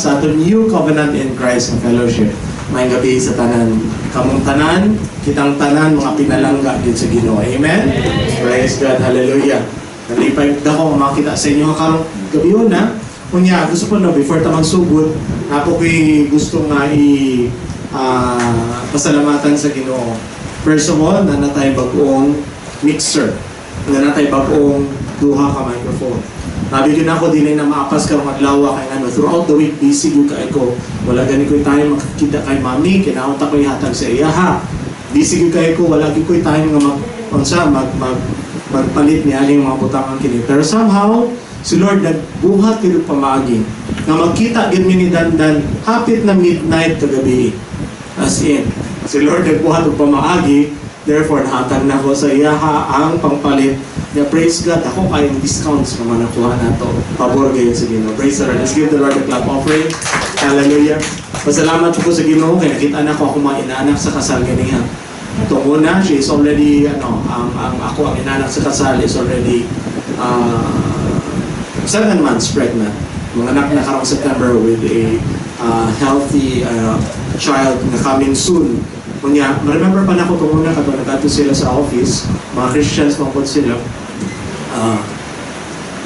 sa ating new covenant in Christ and fellowship. May gabi sa tanan. Kamong tanan, kitang tanan, mga pinalangga din sa Ginoo. Amen? Praise God. Hallelujah. Nalipay ko makita sa inyo karong gabi yun, ha? Kunya, gusto ko na, before tamang sugod, ako ko'y gusto nga pasalamatan sa Ginoo. First of all, nanatay bagong mixer. Nanatay bagong duha ka microphone. Nabigyan ako din na maapas ka maglawa kay ano. Throughout the week, busy yung kay ko. Wala gani ko tayo makakita kay mami. Kinaunta ko ihatag sa iya ha. Busy yung kay ko. Wala ko tayo magpalit niya yung mga butangan kini. Pero somehow, si Lord nagbuhat kilo pamagi. Na magkita gid mi ni Dandan hapit na midnight kagabi. As in, si Lord nagbuhat og pamaagi. Therefore, nahatag na ko sa iya ang pangpalit. Yeah, praise God. Ako kayong discounts naman nakuha na ito. Pabor kayo sa Ginoo. Praise the Lord. Let's give the Lord a clap offering. Hallelujah. Pasalamat po sa Ginoo. Kaya nakita na ko ako mga inaanak sa kasal ganihan. Ito muna, she is already, ako ang inaanak sa kasal is already 7 months pregnant. Mga anak na karong September with a healthy child na coming soon. Kunya, remember pa na ako itong muna kapag nag-ato sila sa office, mga Christians mangkot sila,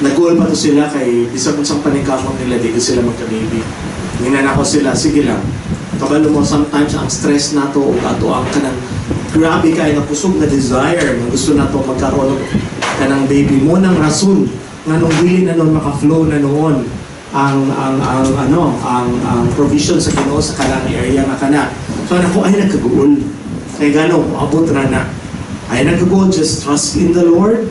nag-goal pa to sila kay isang paningkamon nila, di ko sila magka-baby. Nginan ako sila, sige lang, kabalo mo sometimes ang stress na to o ato ang kanang grabe kayo na pusog na desire na gusto na to magkaroon ka ng baby mo ng rason nga nung dili na noon maka-flow na noon ang provision sa Ginoo sa kanang area nga kana. So ako ay nagkaguol. Kaya gano'n, abot na. Ay nagkaguol, just trust in the Lord.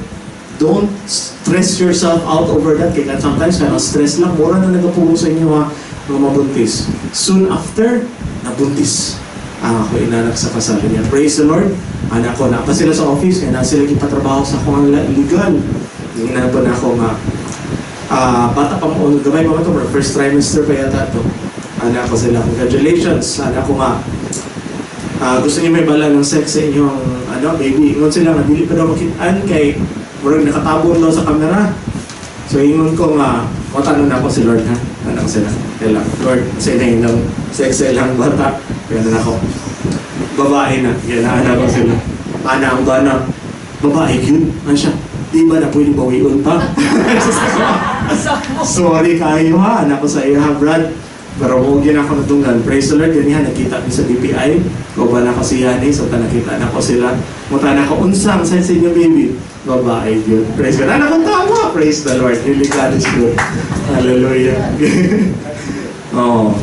Don't stress yourself out over that. Kaya sometimes kaya stress lang, mura na nagapulong sa inyo ha, mga mabuntis. Soon after, nabuntis. Ako inanak sa kasal niya. Praise the Lord. Anak ko, na pa sila sa office, kaya na sila kipatrabaho sa akong legal. Yung na ako nga, bata pa mo, gamay pa ito, first trimester pa yata ito. Anak ko sila, congratulations. Anak ko nga, gusto niyo may bala ng sex sa inyong baby. Ingon sila, dili pa daw makitaan kay murag nakatabon daw sa camera. So ingon ko nga, matanong na ako si Lord ha. Anak sila. Kaya lang, Lord, sa ilang sex sa ilang bata. Kaya na ako. Babae na. Kaya na anak ko sila. Anak ang bana. Babae yun. Ano siya? Di ba na pwede bawion pa? Sorry kayo ha. Anak ko sa iyo ha, Brad. Pero huwag yun ako natunggan. Praise the Lord, ganyan, nakita ko sa BPI. Kuba na ko si Yani, so nakita na ko sila. Muta na ko, unsang, sa inyo baby. Babae yun. Praise God. Anak kong tama. Praise the Lord. Really God is good. Hallelujah.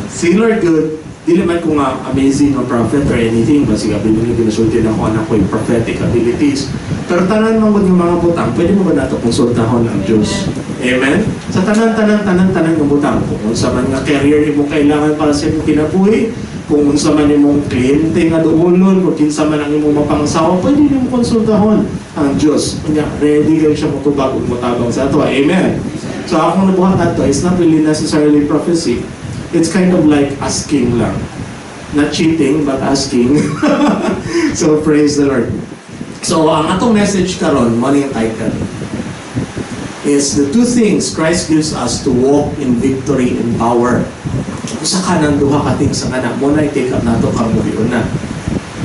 Si Lord good. Di naman ko nga amazing a prophet or anything. Kasi gabi pinasulti na ko anak ko yung prophetic abilities. Pero tanan mo yung mga butang, pwede mo ba nato konsultahon ang Diyos? Amen? Sa tanan ng butang, kung unsa man nga career mo kailangan para sa imong kinabuhi, kung unsa man imong kliyente nga duolon, kung kinsa man ang imong mapangsawa, pwede mo konsultahon ang Diyos. Kanya, ready kayo siya matubag ug motabang sa ato. Amen? So akong nabuhat nato, it's not really necessarily prophecy. It's kind of like asking lang. Not cheating, but asking. So praise the Lord. So ang atong message karon, mo yung title, is the two things Christ gives us to walk in victory and power. Usa ka ng duha kating sa kana, muna i-take up nato kang gabi na.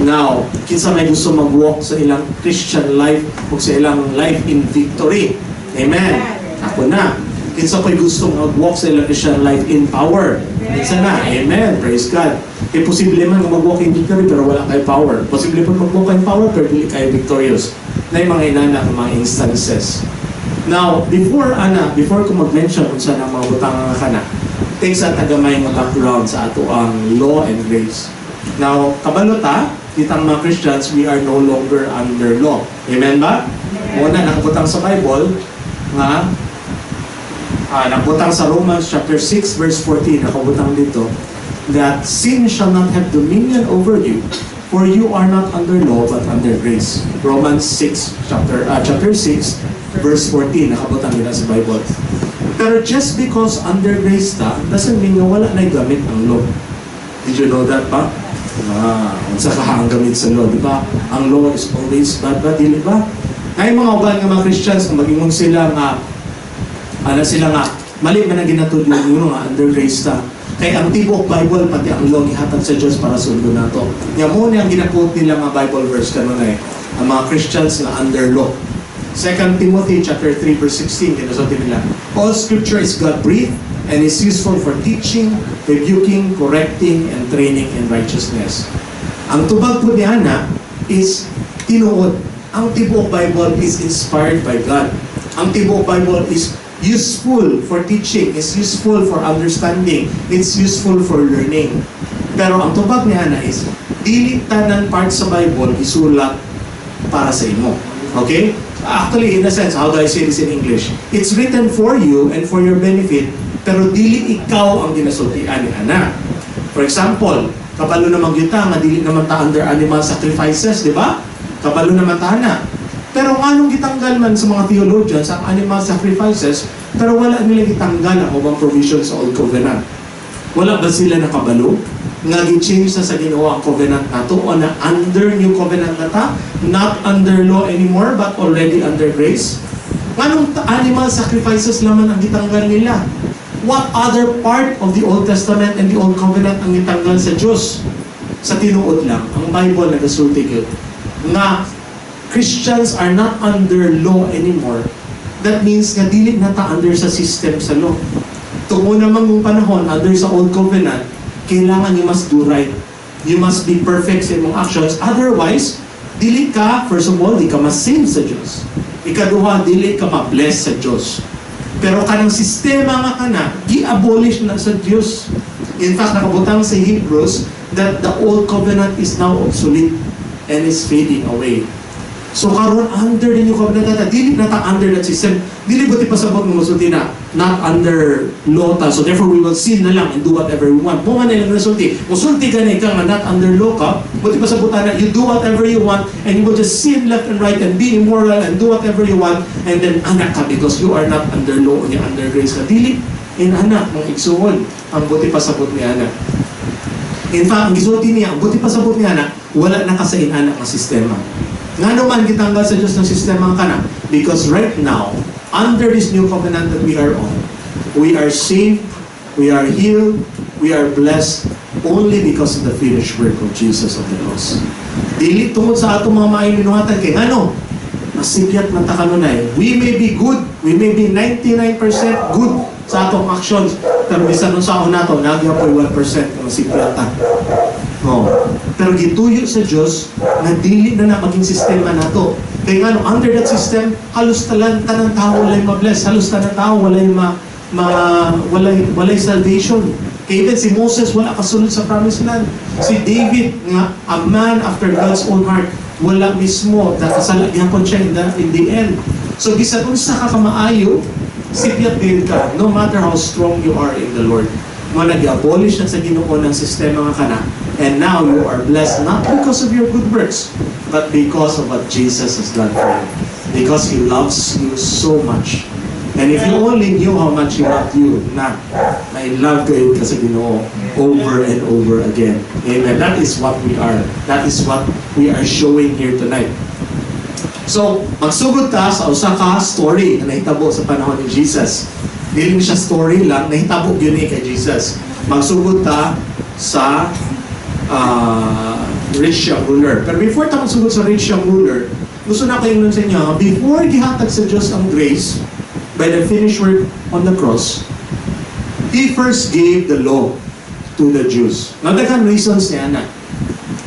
Now, kinsa may gusto mag-walk sa ilang Christian life o sa ilang life in victory. Amen. Ako na. Kinsa may gusto mag-walk sa ilang Christian life in power. Kinsa na. Amen. Praise God. E posible man mag-walk in victory pero wala kay power. Posible po mag-walk in power pero dili kayo victorious. Na yung mga inana ng mga instances. Now, before ko mag-mention kung saan ang mga butang nga kana, take sa tagamay ng background sa ato ang law and grace. Now, kabalota, kitang mga Christians, we are no longer under law. Amen ba? Muna, nakabutang sa Bible, nga, nakabutang sa Romans chapter 6 verse 14, nakabutang dito, that sin shall not have dominion over you, for you are not under law but under grace. Romans 6, chapter 6, verse 14, nakabutang nila sa Bible. Pero just because under grace ta, doesn't mean na wala na gamit ang law. Did you know that ba? Unsa ka ang gamit sa law, di ba? Ang law is always bad ba, di ba? Ay mga uban nga mga Christians, kung magingong sila nga, sila nga, mali man ang ginatudlo nga under grace ta. Kaya ang tibuok Bible, pati ang law, gihatag sa Diyos para sundo nato. Nga mo ang ginakot nila mga Bible verse kanon ay ang mga Christians na under law. 2 Timothy chapter 3 verse 16, kinasabi nila, all scripture is God-breathed and is useful for teaching, rebuking, correcting, and training in righteousness. Ang tubag po niya na is tinuod. Ang tibuok Bible is inspired by God. Ang tibuok Bible is useful for teaching, it's useful for understanding, it's useful for learning. Pero ang tubag niya na is, dili tanan part sa Bible isulat para sa imo. Okay? Actually, in a sense, how do I say this in English? It's written for you and for your benefit, pero dili ikaw ang ginasultian ni ana. For example, kabalo naman kita nga dili naman ta under animal sacrifices, di ba? Kabalo naman ta na. Pero anong gitanggal man sa mga theologians ang animal sacrifices, pero wala nila gitanggal ang ubang provision sa Old Covenant. Wala ba sila nakabalo? Nga gi-change na sa Ginoo ang covenant nato o na under new covenant na ta, not under law anymore but already under grace? Anong animal sacrifices naman ang gitanggal nila? What other part of the Old Testament and the Old Covenant ang gitanggal sa Diyos? Sa tinuod lang, ang Bible nagasulti yun nga Christians are not under law anymore. That means nga dili na ta under sa system sa law. Tungo naman mong panahon, under sa Old Covenant, kailangan you must do right. You must be perfect sa imong actions. Otherwise, dili ka, first of all, di ka ma-save sa Diyos. Ikaduha, dili ka ma-bless sa Diyos. Pero kanang sistema nga kana, gi-abolish na sa Diyos. In fact, nakabutang sa Hebrews that the Old Covenant is now obsolete and is fading away. So karon under the new covenant na dili na ta under that system. Dili buti pasabot mo sulti na not under law ta. So therefore we will sin na lang and do whatever we want. Mo man lang resulti. Musulti ka na ikaw nga not under law ka, buti pasabot na you do whatever you want and you will just sin left and right and be immoral and do whatever you want and then anak ka because you are not under law o under grace ka. Dili in anak mong igsuon ang buti pasabot ni anak. In fact, ang gisulti niya, ang buti pasabot ni anak, wala na kasain anak ang sistema. Nga naman gitanggal sa Diyos ng sistema ka na. Because right now, under this new covenant that we are on, we are saved, we are healed, we are blessed only because of the finished work of Jesus on the cross. Dili tungod sa atong mga maiminuhatan kay ano? Masigyat man ta kanunay. We may be good, we may be 99% good sa atong actions, pero bisan nun sa ako nato, nagyapoy 1% na masigyat ta. Oh. Pero gituyo sa Diyos na dili na maging sistema nato. Kaya nga, under that system, halos tanang tao walay ma-bless, halos tanang tao walay salvation. Kaya even si Moses wala kasunod sa promised land. Si David nga, a man after God's own heart, wala mismo, nakasalagyan siya in the end. So bisan unsa ka kamaayo, sipiat din ka, no matter how strong you are in the Lord. Mga nag-abolish na sa Ginoo ng sistema nga kana. And now you are blessed not because of your good works, but because of what Jesus has done for you. Because He loves you so much. And if you only knew how much He loved you, na in love kayo ka sa Ginoo over and over again. Amen. That is what we are. That is what we are showing here tonight. So, magsugod ta sa usa ka story na nahitabo sa panahon ni Jesus. Dili siya story lang, nahitabo yun kay Jesus. Magsugod ta sa rich young ruler. Pero before tayo magsugod sa rich young ruler, gusto na kayong nun sa inyo, before gihatag sa Diyos ang grace, by the finished work on the cross, He first gave the law to the Jews. Nagdagan reasons niya na.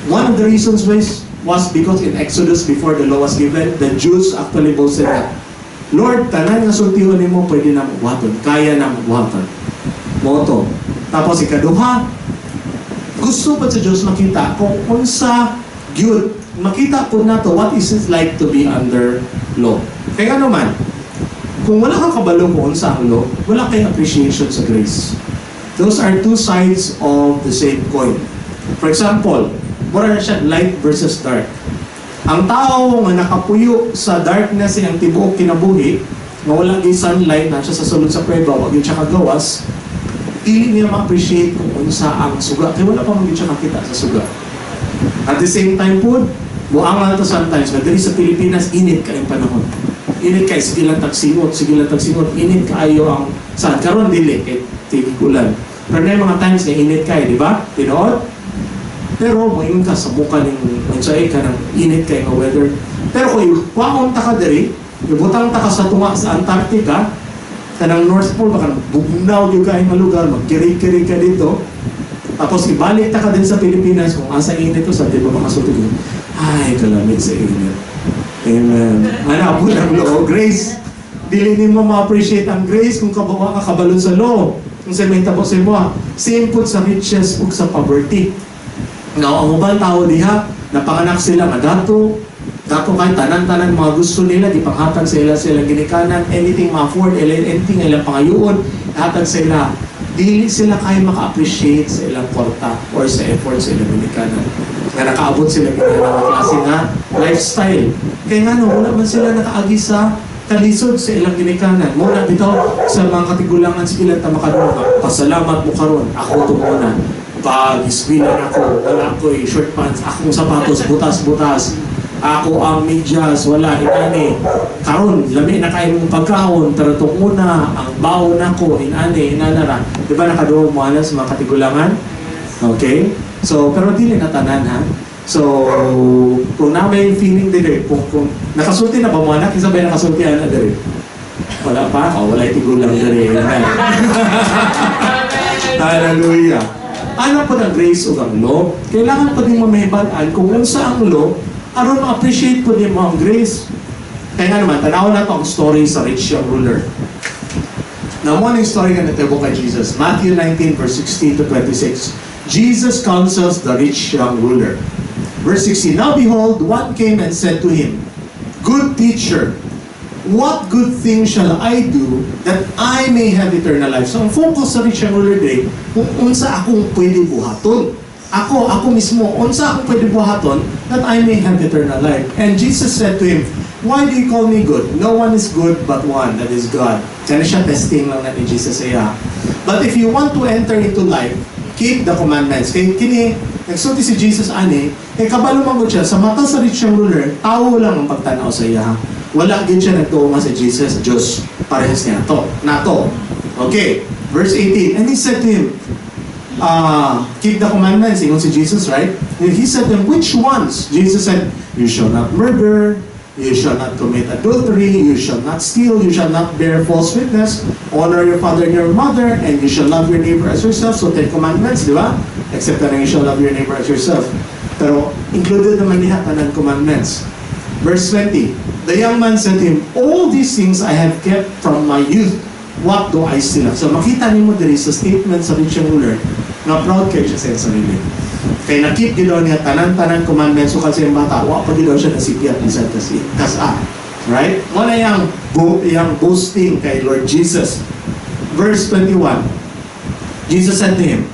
One of the reasons was because in Exodus, before the law was given, the Jews actually boasted that, Lord, tanan nga sultihon nimo pwede na magbuhaton, kaya na magbuhaton. Moto. Tapos ikaduha, gusto pa sa Diyos makita kung unsa gyud makita po nato what is it like to be under law. Kaya naman, kung wala kang kabalo kung unsa ang law, wala kayong appreciation sa grace. Those are two sides of the same coin. For example, mura na siya light versus dark. Ang tao nga nakapuyo sa darkness ang tibuok kinabuhi, nga wala gyud sunlight na siya sa sulod sa pweba, wag gyud siya kagawas, dili niya ma-appreciate kung unsa ang suga. Kaya wala pa magiging siya makita sa suga. At the same time po, buang nga ito sometimes, nagdali sa Pilipinas, init ka yung panahon. Init ka, sige lang tagsingot, init kaayo ang saan. Karon dili, kay tigikulan. Pero na yung mga times na init ka, di ba? Tinood? Pero moingon ka sa mukha ng unsay ka ng init kay nga weather. Pero kung iwaon ta ka diri, ibutang ta ka sa tunga sa Antarctica, kanang North Pole, baka bugnaw yung kain nga lugar, magkiri-kiri ka dito, tapos ibalik ta ka din sa Pilipinas, kung asa init to, sa di ba makasulti ko, ay, kalamit sa init. Amen. Ano po ng loo? Grace. Dili ni mo ma-appreciate ang grace kung kabawa ka kabalon sa loo. Kung sa may tapos mo, same po sa riches ug sa poverty. Now, ang ubang tao diha, napanganak sila nga dato kahit tanan-tanan mga gusto nila, di panghatag sa ila sila ginikanan, anything ma-afford, anything ilang pangayoon, hatag sa ila. Dili sila kaya maka-appreciate sa ilang kwarta or sa effort sa ilang ginikanan. Nga nakaabot sila ginikanan ng klase nga lifestyle. Kaya nga no, wala man sila nakaagi sa kalisod sa ilang ginikanan. Muna bitaw sa mga katigulangan sa ilang tamakadunga. Pasalamat mo karon, ako ito muna. Pag isbilan ako, wala ko'y short pants, akong sapatos, butas-butas. Ako ang medyas, wala, inani. Karon, lami na kayo mong pagkaon, pero itong una, ang baon ako, inani, inanara. Di ba nakaduwa mo sa mga katigulangan? Okay? So, pero dili na tanan, ha? So, kung na may feeling din, kung nakasulti na ba mo anak, isa ba nakasulti na din? Wala pa? O, wala itigulang din. Hallelujah. Ano po ng grace o ang law? Kailangan po din mamahibalaan kung unsa ang law, aron ma-appreciate po din mo ang grace. Kaya nga naman, tanaw na ito ang story sa rich young ruler. Now, one story nga natebo kay Jesus. Matthew 19, verse 16 to 26. Jesus counsels the rich young ruler. Verse 16, now behold, one came and said to him, good teacher, what good thing shall I do that I may have eternal life? So, ang focus sa rich young ruler day, kung unsa akong pwede buhaton. Ako mismo, unsa akong pwede buhaton that I may have eternal life. And Jesus said to him, why do you call me good? No one is good but one, that is God. Kaya siya testing lang natin Jesus saya. But if you want to enter into life, keep the commandments. Kaya kini, nagsulti si Jesus ani, kay kabalo magod siya, sa mata sa rich young ruler, tao lang ang pagtanaw sa iya. Wala din siya nagtuo nga si Jesus, Diyos, parehas niya to, nato. Okay, verse 18, and he said to him, keep the commandments, ingon si Jesus, right? And he said to him, which ones? Jesus said, you shall not murder, you shall not commit adultery, you shall not steal, you shall not bear false witness, honor your father and your mother, and you shall love your neighbor as yourself. So 10 commandments, di ba? Except that you shall love your neighbor as yourself. Pero included naman niya tanan commandments. Verse 20, the young man said to him, all these things I have kept from my youth. What do I still have? So makita niyo mo diri sa statement sa rich young ruler, na proud kayo siya sa sarili. Kaya nakip ginawa niya tanan-tanan commandments so kasi yung bata, wala pa ginawa siya nasipiyat bisan kasi kasa. Right? Wala yung boasting kay Lord Jesus. Verse 21, Jesus said to him,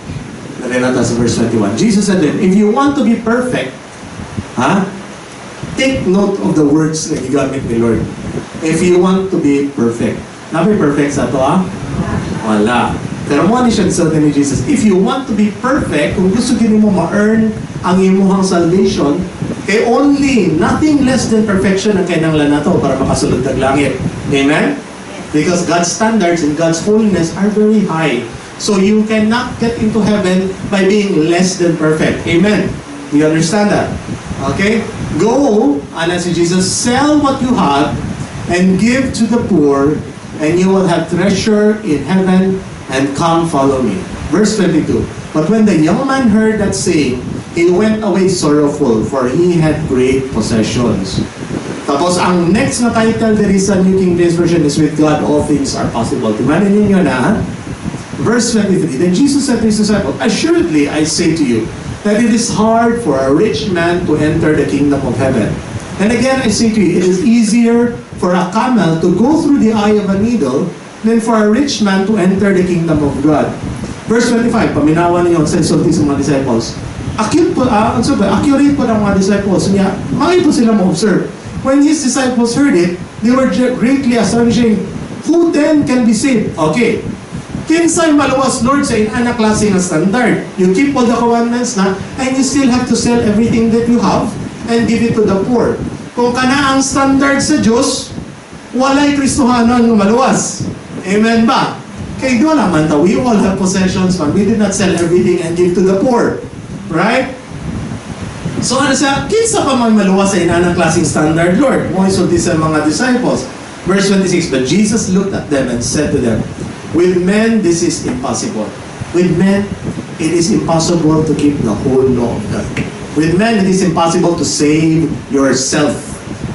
narinata sa verse 21, Jesus said to him, if you want to be perfect, take note of the words na gigamit ni Lord. If you want to be perfect. Na-be perfect sa ito, Wala. Pero mo ni siya sa ni Jesus, if you want to be perfect, kung gusto gini mo ma-earn ang imuhang salvation, kay only nothing less than perfection ang kinahanglan nato para makasulod ng langit. Amen? Because God's standards and God's holiness are very high. So you cannot get into heaven by being less than perfect. Amen? Do you understand that? Okay? Go, and as Jesus, sell what you have and give to the poor, and you will have treasure in heaven, and come follow me. Verse 22, but when the young man heard that saying, he went away sorrowful, for he had great possessions. Tapos ang next na title there is a New King James Version is with God all things are possible. Timanin ninyo na, verse 23, then Jesus said to his disciples, assuredly I say to you, that it is hard for a rich man to enter the kingdom of heaven. And again I say to you, it is easier for a camel to go through the eye of a needle than for a rich man to enter the kingdom of God. Verse 25, paminawan niyo sa isulti sa mga disciples. Accurate po ng mga disciples niya, makay po sila ma-observe. When his disciples heard it, they were greatly astonishing. Who then can be saved? Okay. Kinsay maluwas, Lord, sa inana klase ng standard. You keep all the commandments na, and you still have to sell everything that you have and give it to the poor. Kung kana ang standard sa Diyos, walay Kristohanon ng maluwas. Amen ba? Kay wala man ta, we all have possessions, man. We did not sell everything and give to the poor. Right? So ano siya, kinsa pa man maluwas sa inanang klaseng standard, Lord? Mo isulti sa mga disciples. Verse 26, but Jesus looked at them and said to them, with men this is impossible. With men, it is impossible to keep the whole law of God. With men, it is impossible to save yourself.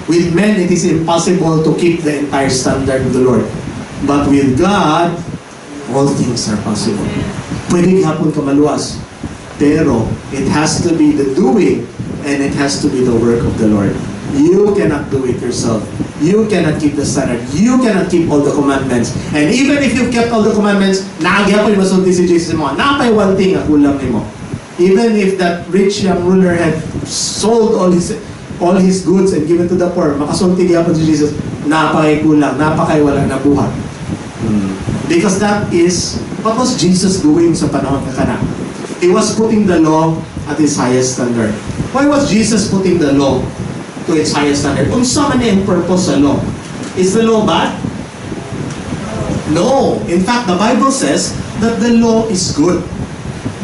With men, it is impossible to keep the entire standard of the Lord. But with God, all things are possible. Pwede hapon ka maluwas. Pero, it has to be the doing and it has to be the work of the Lord. You cannot do it yourself. You cannot keep the standard. You cannot keep all the commandments. And even if you've kept all the commandments, naagyapoy masulti si Jesus mo, napay one thing ang kulang nimo. Even if that rich young ruler had sold all his goods and given to the poor, makasulti gyapon si Jesus, napakay kulang, napakay wala na buhat. Because that is what was Jesus doing sa panahon ka kana. He was putting the law at its highest standard. Why was Jesus putting the law to its highest standard? Unsa man ang purpose sa law? Is the law bad? No. In fact, the Bible says that the law is good.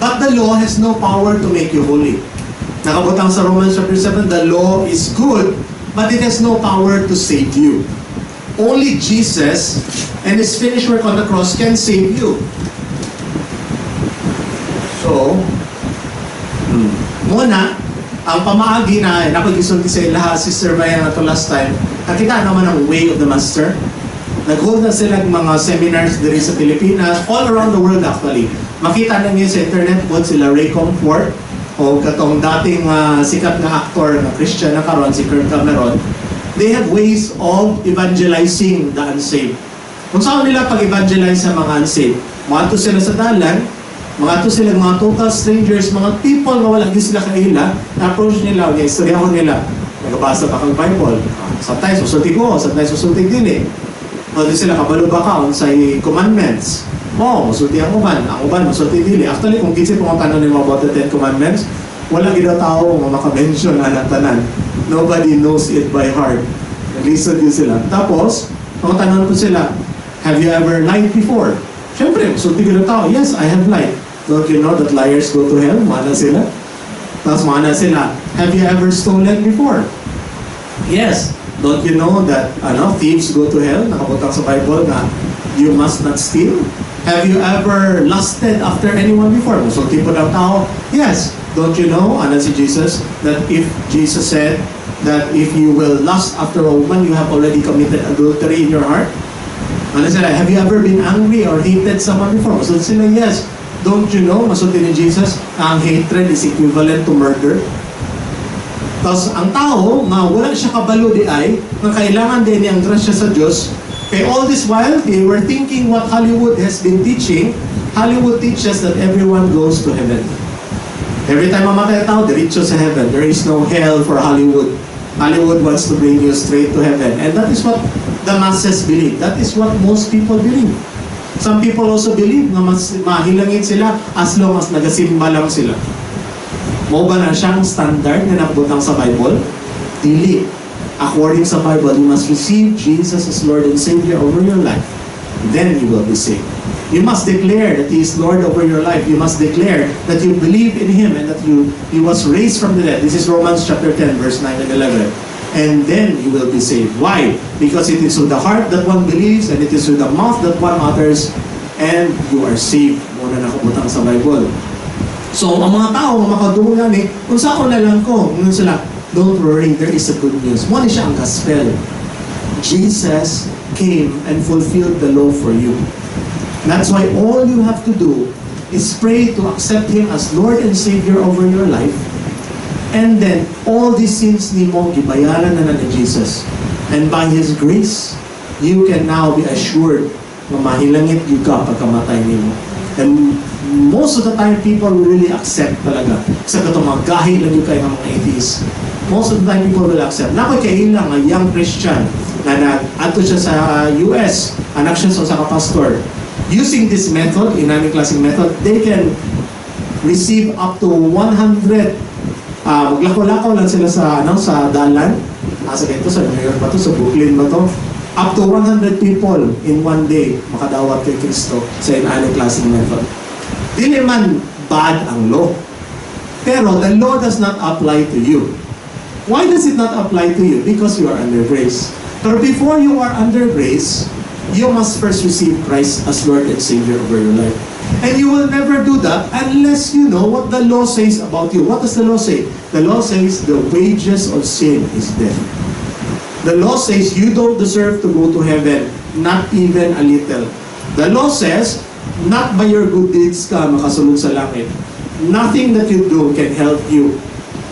But the law has no power to make you holy. Nakabutang sa Romans chapter 7, the law is good, but it has no power to save you. Only Jesus and His finished work on the cross can save you. So, muna, ang pamaagi na napagisulti sa ilaha, Sister Maya na to last time, nakita naman ang way of the Master. Nag-hold na sila ng mga seminars diri sa Pilipinas, all around the world actually. Makita na niyo sa internet, both sila Ray Comfort, o katong dating sikat na actor na Christian na karon si Kirk Cameron. They have ways of evangelizing the unsaved. Kung saan nila pag-evangelize sa mga unsaved, mga sila sa dalan, mga total strangers, mga people na walang sila kaila, na-approach nila, na-istoryahon nila. Nagabasa pa kang Bible. Sometimes susulti ko, sometimes susulti din eh. O di sila, kabalo ba ka sa commandments? Musulti ang uban. Ang uban, musulti dili. Actually, kung kinsi pong tanong nila about the 10 commandments, walang ginaw tao nga maka-mention na tanan. Nobody knows it by heart. Nag-listen din sila. Tapos, kung tanong ko sila, have you ever lied before? Siyempre, musulti ginaw tao, yes, I have lied. Don't you know that liars go to hell? Mana sila. Tapos mana sila, have you ever stolen before? Yes. Don't you know that thieves go to hell? Nakabutang sa Bible na you must not steal. Have you ever lusted after anyone before? Musulti po ng tao. Yes. Don't you know, si Jesus, that if Jesus said that if you will lust after a woman, you have already committed adultery in your heart? Sila, have you ever been angry or hated someone before? Musulti sila, yes. Don't you know, masulti ni Jesus, ang hatred is equivalent to murder? Tapos ang tao, wala siya kabalo di ay, na kailangan din niyang grasya sa Diyos. Kaya all this while, they were thinking what Hollywood has been teaching. Hollywood teaches that everyone goes to heaven. Every time mamatay tao, diretso sa heaven. There is no hell for Hollywood. Hollywood wants to bring you straight to heaven. And that is what the masses believe. That is what most people believe. Some people also believe na mas mahilangin sila as long as nagasimba lang sila. Mo ba na siyang standard na nakabutang sa Bible? Dili. According sa Bible, you must receive Jesus as Lord and Savior over your life. Then you will be saved. You must declare that He is Lord over your life. You must declare that you believe in Him and that He was raised from the dead. This is Romans chapter 10, verse 9 and 11. And then you will be saved. Why? Because it is with the heart that one believes and it is with the mouth that one utters and you are saved. Muna nakabutang sa Bible. So, ang mga tao, ang makadungo namin, kung sa ako na lang ko, sila, don't worry, there is a good news. Muna siya ang gospel. Jesus came and fulfilled the law for you. That's why all you have to do is pray to accept Him as Lord and Savior over your life. And then, all these sins ni mo, gibayaran na ni Jesus. And by His grace, you can now be assured na mahilangit yung ka pagkamatay ni mo. And most of the time, people will really accept talaga. Sa katong mga gahi lang yung kayo ng mga atheists. Most of the time, people will accept. Nakoy kayo lang, a young Christian, na nag-ato siya sa US, anak siya sa kapastor. Using this method, in aming klaseng method, they can receive up to 100. Maglakaw-lakaw lang sila sa sa dalan. Sa ganito, sa New York ba to, sa Brooklyn ba to? Up to 100 people in one day makadawat kay Kristo sa inaling klaseng method. Dili man bad ang law. Pero the law does not apply to you. Why does it not apply to you? Because you are under grace. But before you are under grace, you must first receive Christ as Lord and Savior over your life. And you will never do that unless you know what the law says about you. What does the law say? The law says the wages of sin is death. The law says you don't deserve to go to heaven, not even a little. The law says, not by your good deeds ka makasulod sa langit. Nothing that you do can help you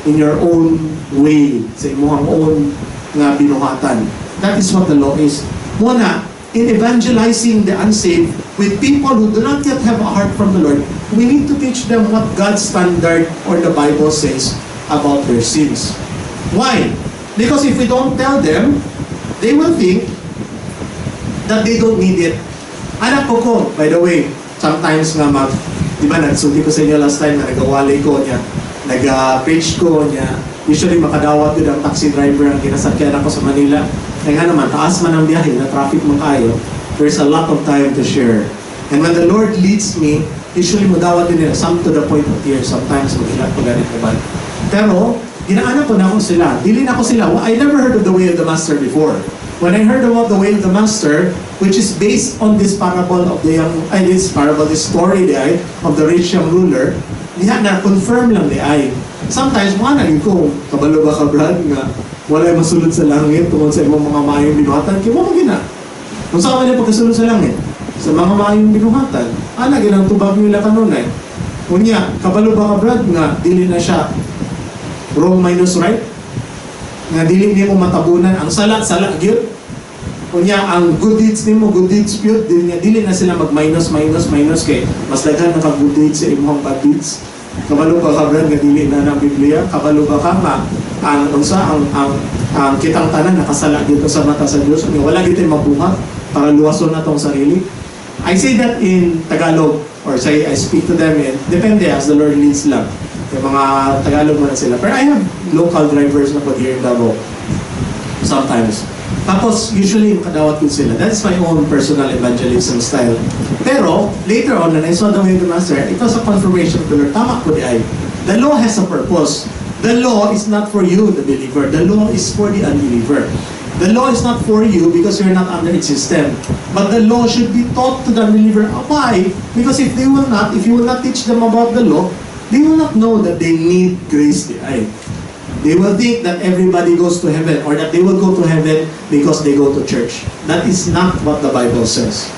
in your own way, sa imong own nga binuhatan. That is what the law is. Muna, in evangelizing the unsaved with people who do not yet have a heart from the Lord, we need to teach them what God's standard or the Bible says about their sins. Why? Because if we don't tell them, they will think that they don't need it. Anak ko, by the way, sometimes nga di ba, nagsulti ko sa inyo last time na nagawali ko niya, nag-preach ko niya, usually makadawat yun ang taxi driver ang kinasakyan ako sa Manila. Kaya nga naman, taas man ang biyahe, na traffic man kayo, there's a lot of time to share. And when the Lord leads me, usually madawat din nila, some to the point of tears, sometimes mag-ilat ko ganit naman. Pero, ginaanak ko na ako sila. Dili na ako sila. I never heard of the way of the master before. When I heard about the way of the master, which is based on this parable of the young, this story of the rich young ruler, diha na confirm lang di ay. Sometimes mga naging ko, kabalo ba ka Brad nga, wala yung masulod sa langit tungkol sa imong mga maayong binuhatan, kaya mo magina. Kung saan ka na pagkasulod sa langit? Sa mga maayong binuhatan. Ginang tubag nila kanunay. Kunya, kabalo ba ka Brad nga, dili na siya wrong minus right? Nga dili niyo mo matabunan ang sala gyud. Kunya ang good deeds nimo, good deeds gyud, dili na sila mag-minus kay mas daghan na ka good deeds sa imong bad deeds. Kabalo ba ka Brad nga dili na ng Biblia? Kabalo ba ka nga ang kitang tanan nakasala dito sa mata sa Dios, wala gyud tay mabuhat para luwason na tong sarili. I say that in Tagalog, or say I speak to them in, depende as the Lord leads lang. Yung mga Tagalog mo na sila. Pero I have local drivers na po here in Davao. Sometimes. Tapos, usually, kadawat ko sila. That's my own personal evangelism style. Pero, later on, when I saw the way of the master, it was a confirmation of the Lord. Tama po di ay. The law has a purpose. The law is not for you, the believer. The law is for the unbeliever. The law is not for you because you're not under its system. But the law should be taught to the unbeliever. Why? Because if you will not teach them about the law, they will not know that they need grace. They will think that everybody goes to heaven or that they will go to heaven because they go to church. That is not what the Bible says.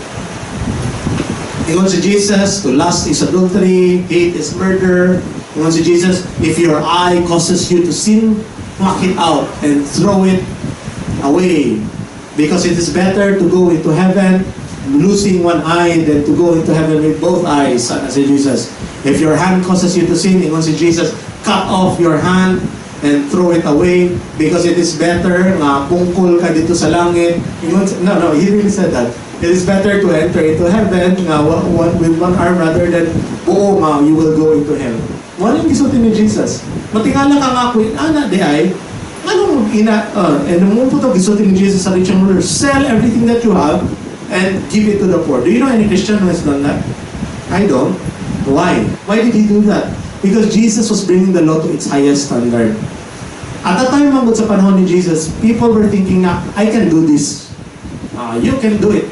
Ingon si Jesus, to lust is adultery, hate is murder. Ingon si Jesus, if your eye causes you to sin, pluck it out and throw it away. Because it is better to go into heaven losing one eye than to go into heaven with both eyes, sabi si Jesus. If your hand causes you to sin, ingon si Jesus, cut off your hand and throw it away because it is better nga pungkol ka dito sa langit. No, he really said that. It is better to enter into heaven nga with one arm rather than buo nga you will go into hell. Wala yung gisulti ni Jesus. Matingala ka nga ko, di ay, and mo po ito gisulti ni Jesus sa rich young ruler, sell everything that you have and give it to the poor. Do you know any Christian who has done that? I don't. Why? Why did he do that? Because Jesus was bringing the law to its highest standard. At the time mabot sa panahon ni Jesus, people were thinking na, I can do this. You can do it.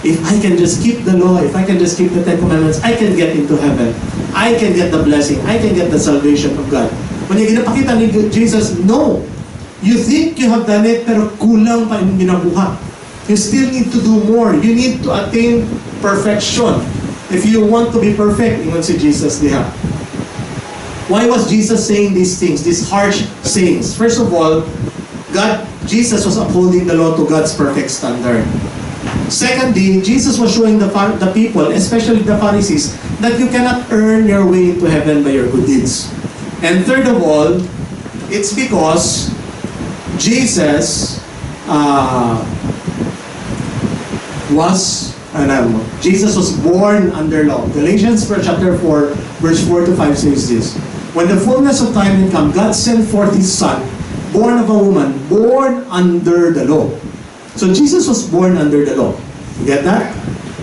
If I can just keep the law, if I can just keep the Ten Commandments, I can get into heaven. I can get the blessing. I can get the salvation of God. When you ginapakita ni Jesus, no. You think you have done it, pero kulang pa yung ginabuhat. You still need to do more. You need to attain perfection. If you want to be perfect, ingon si Jesus diha. Why was Jesus saying these things, these harsh sayings? First of all, Jesus was upholding the law to God's perfect standard. Secondly, Jesus was showing the people, especially the Pharisees, that you cannot earn your way to heaven by your good deeds. And third of all, it's because Jesus was born under law. Galatians chapter 4, verse 4 to 5 says this. When the fullness of time had come, God sent forth His Son, born of a woman, born under the law. So Jesus was born under the law. You get that?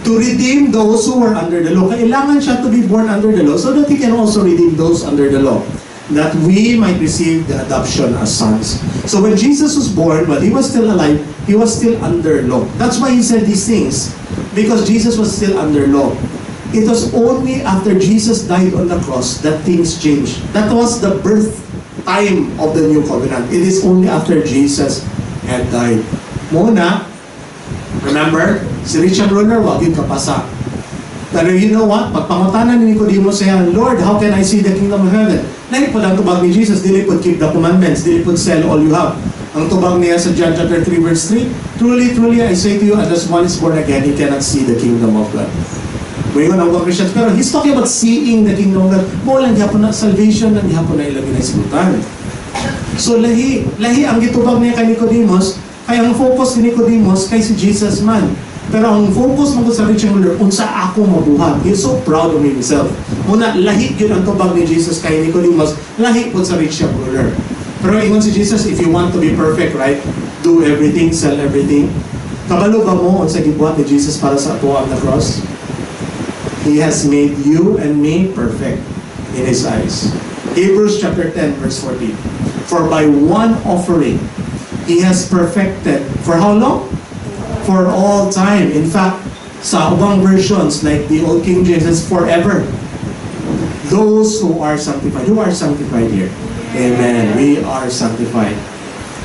To redeem those who were under the law. Kailangan siya to be born under the law so that He can also redeem those under the law, that we might receive the adoption as sons. So when Jesus was born, but He was still alive, He was still under law. That's why He said these things, because Jesus was still under law. It was only after Jesus died on the cross that things changed. That was the birth time of the new covenant. It is only after Jesus had died. Muna, remember, si Richard Roller, wag yung kapasa. Pero you know what? Pagpangutanan ni Nicodemus siya, Lord, how can I see the kingdom of heaven? Lahat po lang tubag ni Jesus, dili po keep the commandments, dili po sell all you have. Ang tubag niya sa John chapter 3 verse 3, truly, truly, I say to you, unless one is born again, he cannot see the kingdom of God. Ngayon ang mga Christians, pero he's talking about seeing the kingdom of God. Mo lang gihapon na salvation, lang gihapon na ilagay na isbutan. So lahi ang gitubag niya kay Nicodemus, kaya ang focus ni Nicodemus kay si Jesus man. Pero ang focus mo sa Richard Ruler, unsa ako mabuhat. He's so proud of himself. Muna, lahi yun ang tubag ni Jesus kay Nicodemus, lahi po sa Richard Ruler. Pero ingon si Jesus, if you want to be perfect, right? Do everything, sell everything. Kabalo ba mo unsa gibuhat ni Jesus para sa ato on the cross? He has made you and me perfect in His eyes. Hebrews chapter 10 verse 14. For by one offering, He has perfected, for how long? For all time. In fact, sa ubang versions, like the Old King James, says forever. Those who are sanctified. Who are sanctified here? Amen. We are sanctified.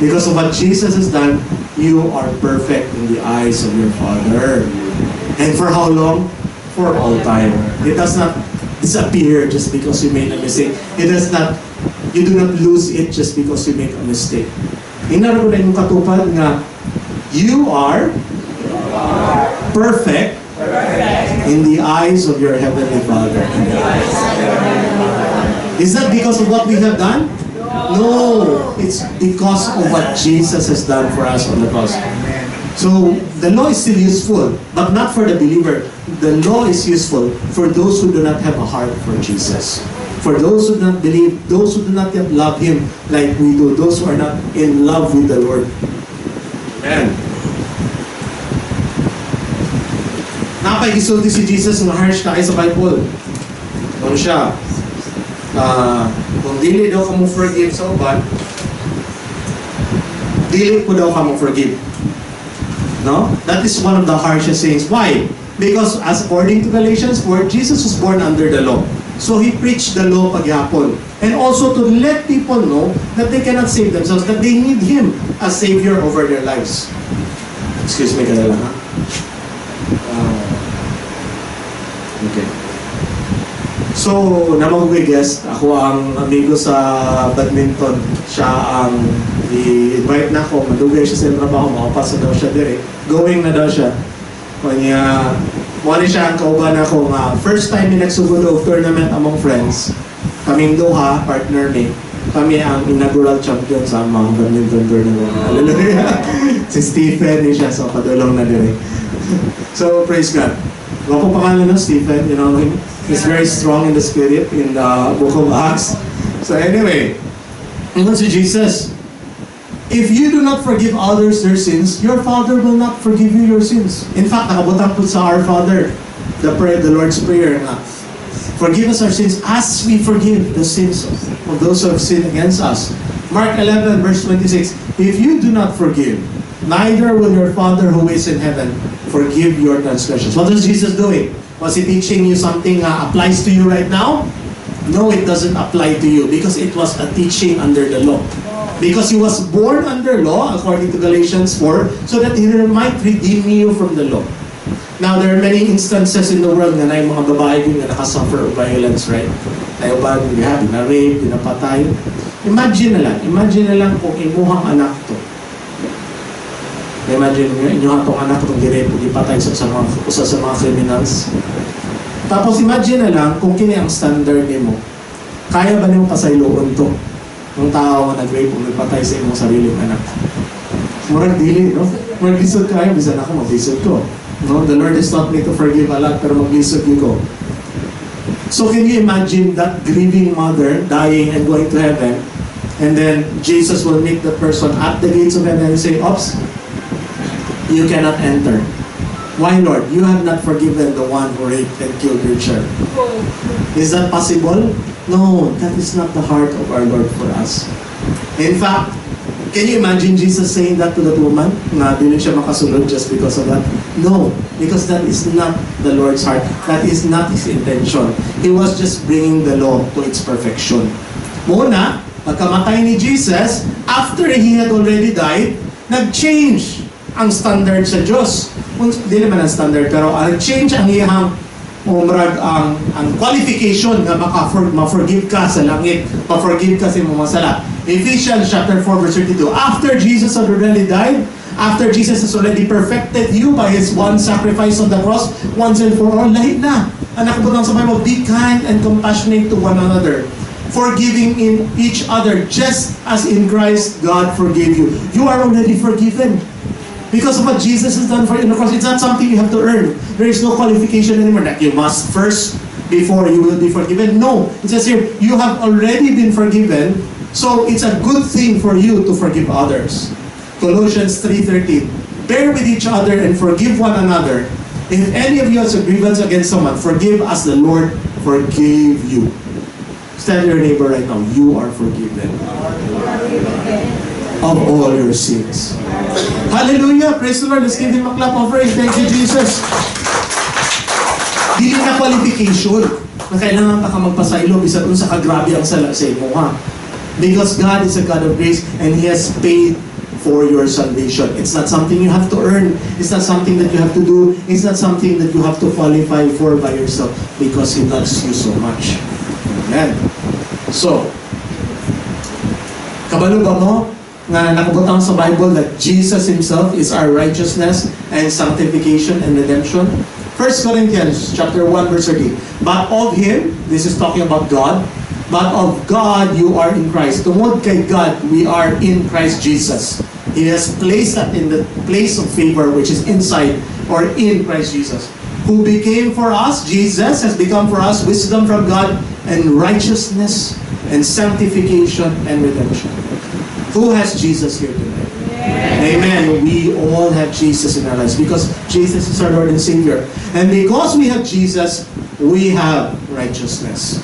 Because of what Jesus has done, you are perfect in the eyes of your Father. And for how long? For all time. It does not disappear just because you made a mistake. It does not, you do not lose it just because you make a mistake. Inaro ko na yung katupad nga, you are perfect in the eyes of your Heavenly Father. Is that because of what we have done? No, it's because of what Jesus has done for us on the cross. So, the law is still useful, but not for the believer. The law is useful for those who do not have a heart for Jesus. For those who do not believe, those who do not yet love Him like we do, those who are not in love with the Lord. Amen. Napay-gisulti si Jesus ng harsh tayo sa Bible. Kung siya, kung dili daw ka mo forgive sa uban, dili po daw ka mo forgive. No? That is one of the harshest things. Why? Because as according to Galatians 4, Jesus was born under the law. So He preached the law paghapon. And also to let people know that they cannot save themselves, that they need Him as Savior over their lives. Excuse me, kaya lang ha? Okay. So, namag-guest, ako ang amigo sa badminton. Siya ang i-invite na ako, madugay siya sa trabaho, makapasa daw siya dire. Going na daw siya. Kanya, muna siya ang kauban ako nga, first time in nagsugod of tournament among friends. Kaming Doha, partner ni. Kami ang inaugural champion sa mga badminton tournament. Hallelujah! Si Stephen ni siya, so padulong na dire. So, praise God. Wako pangalan ng Stephen, you know him. He's very strong in the spirit in the book of Acts. So anyway, ingon si Jesus, if you do not forgive others their sins, your Father will not forgive you your sins. In fact, nakabutang po sa Our Father, the Lord's Prayer nga, forgive us our sins as we forgive the sins of those who have sinned against us. Mark 11 verse 26, if you do not forgive, neither will your Father who is in heaven forgive your transgressions. What is Jesus doing? Was He teaching you something applies to you right now? No, it doesn't apply to you because it was a teaching under the law. Because He was born under law, according to Galatians 4, so that He might redeem you from the law. Now, there are many instances in the world na may mga babae din na nakasuffer of violence, right? Tayo ba, na-rape, pinapatay. Imagine na lang kung imuhang anak to. Imagine nyo, inyong atong anak itong girape, ipatay sa mga criminals. Tapos imagine na lang kung kini ang standard ni mo. Kaya ba niyo pasayloon to? Yung tao na nag-rape o nagpatay sa imong sariling anak. Murag dili, no? Murag lisod kayo, bisan ako maglisod ko. No? The Lord has taught me to forgive a lot, pero maglisod ko. So can you imagine that grieving mother dying and going to heaven? And then Jesus will meet the person at the gates of heaven and say, "Oops, you cannot enter." Why, Lord? You have not forgiven the one who raped and killed your child. Is that possible? No, that is not the heart of our Lord for us. In fact, can you imagine Jesus saying that to that woman? Na di siya makasunod just because of that? No, because that is not the Lord's heart. That is not His intention. He was just bringing the law to its perfection. Muna, pagkamatay ni Jesus, after He had already died, nag-change ang standard sa Diyos. Hindi naman ang standard, pero nag-change ang iyang ang qualification na ma-forgive ka sa langit, ma-forgive ka sa mga masala. Ephesians chapter 4 verse 32, after Jesus had already died, after Jesus has already perfected you by His one sacrifice on the cross, once and for all, lahit na. Ang nakabutang sa Bible, be kind and compassionate to one another, forgiving in each other, just as in Christ God forgave you. You are already forgiven. Because of what Jesus has done for you on the cross, it's not something you have to earn. There is no qualification anymore that you must first before you will be forgiven. No, it says here, you have already been forgiven, so it's a good thing for you to forgive others. Colossians 3:13, bear with each other and forgive one another. If any of you has a grievance against someone, forgive as the Lord forgave you. Tell your neighbor right now, you are forgiven of all your sins. Hallelujah! Praise the Lord! Let's give Him a clap of praise. Thank you, Jesus! Dili na qualification na kailangan pa ka magpasaylo bisa dun sa kagrabe ang sala sa imo, ha? Because God is a God of grace and He has paid for your salvation. It's not something you have to earn. It's not something that you have to do. It's not something that you have to qualify for by yourself because He loves you so much. Amen. So, kabalo ba mo nga nakabutang sa Bible that Jesus Himself is our righteousness and sanctification and redemption? 1 Corinthians chapter 1 verse 13. But of Him, this is talking about God, but of God you are in Christ. Tungod kay God, we are in Christ Jesus. He has placed that in the place of favor which is inside or in Christ Jesus. Who became for us, Jesus has become for us wisdom from God and righteousness and sanctification and redemption. Who has Jesus here tonight? Amen. We all have Jesus in our lives because Jesus is our Lord and Savior. And because we have Jesus, we have righteousness.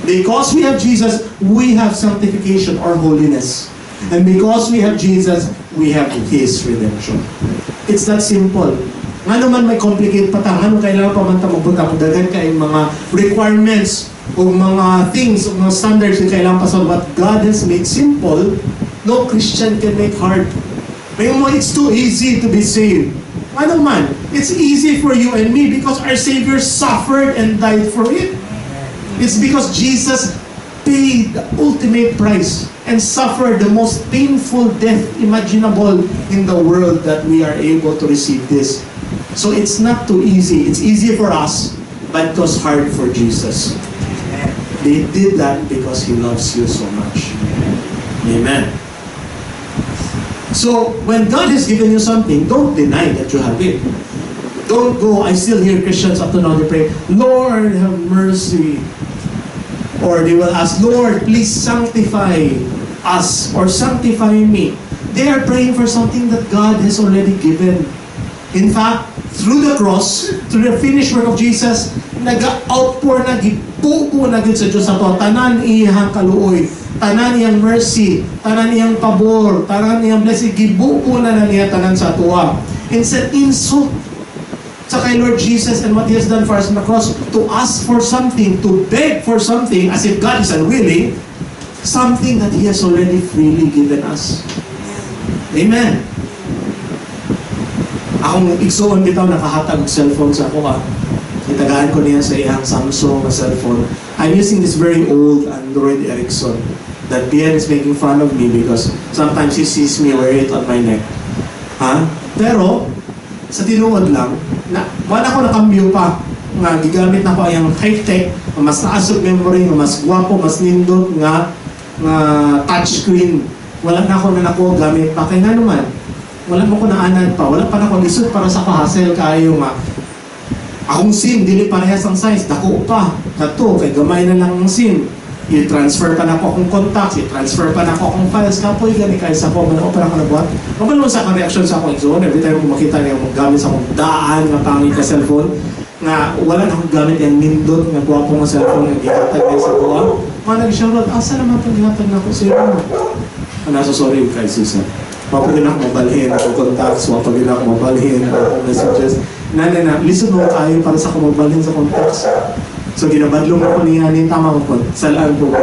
Because we have Jesus, we have sanctification or holiness. And because we have Jesus, we have His redemption. It's that simple. Nga naman may complicate pa ta, ano kailangan pa man ta magbuta kung daghan kayong mga requirements o mga things, o mga standards na kailangan pa sa what God has made simple, no Christian can make hard. May mga it's too easy to be saved. Ano man, it's easy for you and me because our Savior suffered and died for it. It's because Jesus paid the ultimate price and suffered the most painful death imaginable in the world that we are able to receive this. So it's not too easy. It's easy for us, but it was hard for Jesus. They did that because He loves you so much. Amen. So when God has given you something, don't deny that you have it. Don't go, I still hear Christians up to now, they pray, Lord, have mercy. Or they will ask, Lord, please sanctify us or sanctify me. They are praying for something that God has already given. In fact, through the cross, through the finished work of Jesus, nag-outpour na, gipupo na gid sa Diyos ato, tanan iyang kaluoy, tanan iyang mercy, tanan iyang pabor, tanan iyang blessing, gibupo na niya tanan sa tuwa. Instead, insult sa kay Lord Jesus and what He has done for us on the cross, to ask for something, to beg for something, as if God is unwilling, something that He has already freely given us. Amen. Akong igsoon bitaw nakahatag cellphone sa ako, itagaan ko niya sa iyang Samsung na cellphone. I'm using this very old Android Ericsson that Bien is making fun of me because sometimes he sees me wear it on my neck. Pero sa tinuod lang, wala ko nakambyo pa nga gigamit na ko ang high-tech, mas naasog memory, mas gwapo, mas nindot nga touchscreen. Wala na ako na nako gamit pa. Kaya nga naman, wala mo ko naanan pa. Wala pa na ko lisod para sa kahasel kayo nga. Akong SIM, dili parehas ang size. Dako pa. Kato, kay gamay na lang ang SIM. i-transfer pa na ko akong contacts, i-transfer pa na ko akong files, kapoy gani kayo sa ko, man pa na ko nabuhat. Kapag sa reaction sa akong zone, every time kung makita niya akong gamit sa akong daan nga pangit ka cellphone, nga wala na akong gamit yung nindot nga guwapo nga cellphone nga gihatag niya sa kuha. Mga nag-shoutout, asa naman itong gihatag na ko sa'yo? Nasa sorry kay Susan. Wapagin ako mabalhin ako contacts, wapagin ako mabalhin ako messages. Na, listen mo kayo para sa ako mabalhin sa contacts. So ginabadlong ako niya ni tama ko, salaan po ko.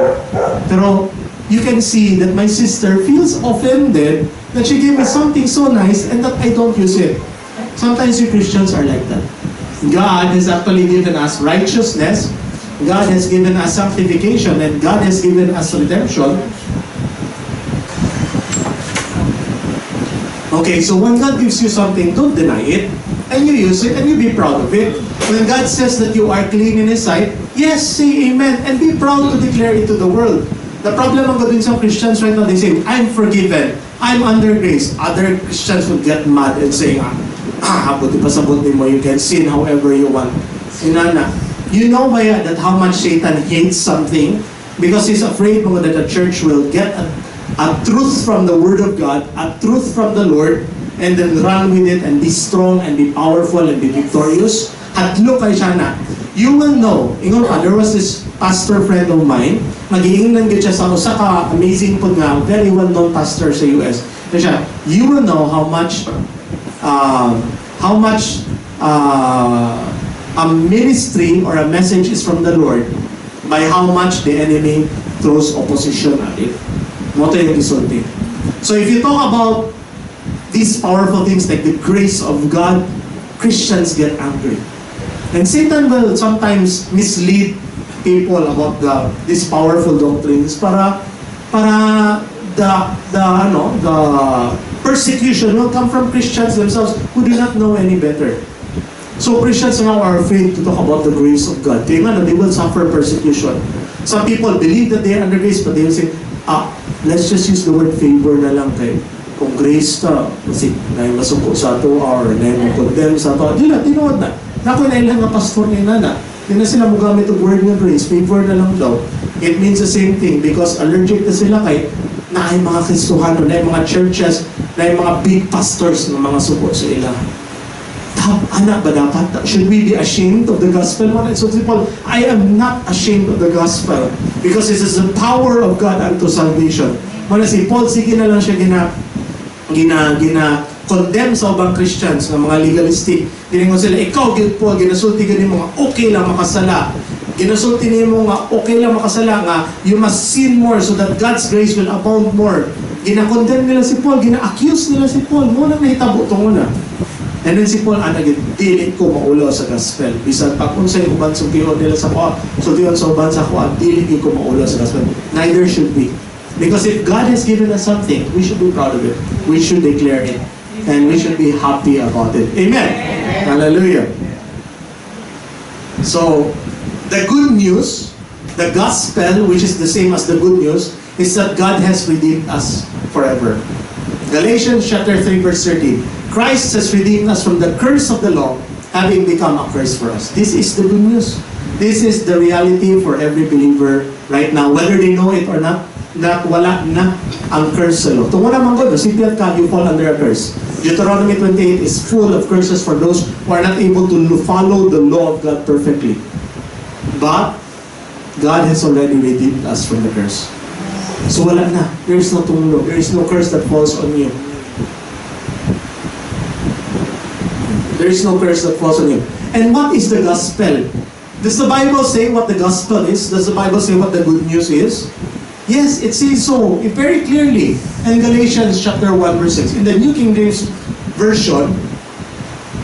Pero you can see that my sister feels offended that she gave me something so nice and that I don't use it. Sometimes you Christians are like that. God has actually given us righteousness, God has given us sanctification, and God has given us redemption. Okay, so when God gives you something, don't deny it. And you use it, and you be proud of it. When God says that you are clean in His sight, yes, say amen, and be proud to declare it to the world. The problem ang gawin sa Christians right now, they say, I'm forgiven, I'm under grace. Other Christians will get mad and say, buti pa sabot mo, you can sin however you want. Sinana, you know ba that how much Satan hates something? Because he's afraid mga that the church will get a truth from the Word of God, a truth from the Lord, and then run with it and be strong and be powerful and be victorious. Hatlo kay siya na. You will know, ingon pa, there was this pastor friend of mine, mag-iingnan gid siya sa usa ka amazing po nga, very well-known pastor sa US. So siya, you will know how much a ministry or a message is from the Lord by how much the enemy throws opposition at it. Moto yung isulti. So if you talk about these powerful things like the grace of God, Christians get angry. And Satan will sometimes mislead people about these powerful doctrines para the persecution will come from Christians themselves who do not know any better. So Christians now are afraid to talk about the grace of God. Kaya nga, they will suffer persecution. Some people believe that they are under grace, but they will say, let's just use the word favor na lang kayo. Kung grace ta, kasi masuko sa ato or condemn sa ato, di na, tinuod na. Naku na ilang nga pastor ni Nana, di na sila magamit ang word ng grace, favor na lang daw. It means the same thing because allergic na sila kay na ay mga Kristohano, na ay mga churches, na ay mga big pastors na mga suko sa ila. Anak ba dapat? Should we be ashamed of the gospel? So people, I am not ashamed of the gospel because this is the power of God unto salvation. Muna si Paul, sige na lang siya condemn sa ubang Christians na mga legalistic. Tiningon sila, ikaw, Paul, ginasulti ka mo nga okay lang makasala. Ginasulti niyo mo nga okay lang makasala nga you must sin more so that God's grace will abound more. Gina-condemn nila si Paul, gina-accuse nila si Paul. Muna nahitabo ito muna. And then si Paul, dili ko maulaw sa gospel. Bisan pa kung sa'yo uban sumpiyon nila sa kuha, sumpiyon sa uban sa kuha, dili ko maulaw sa gospel. Neither should we. Because if God has given us something, we should be proud of it. We should declare it. And we should be happy about it. Amen. Hallelujah. So, the good news, the gospel, which is the same as the good news, is that God has redeemed us forever. Galatians chapter 3 verse 13. Christ has redeemed us from the curse of the law, having become a curse for us. This is the good news. This is the reality for every believer right now, whether they know it or not. Wala na ang curse sa law. Tungo naman ko, recipient ka, you fall under a curse. Deuteronomy 28 is full of curses for those who are not able to follow the law of God perfectly. But God has already redeemed us from the curse. So wala na. There is no tunglo. There is no curse that falls on you. There is no curse that falls on you. And what is the gospel? Does the Bible say what the gospel is? Does the Bible say what the good news is? Yes, it says so very clearly in Galatians chapter 1 verse 6. In the New King James Version,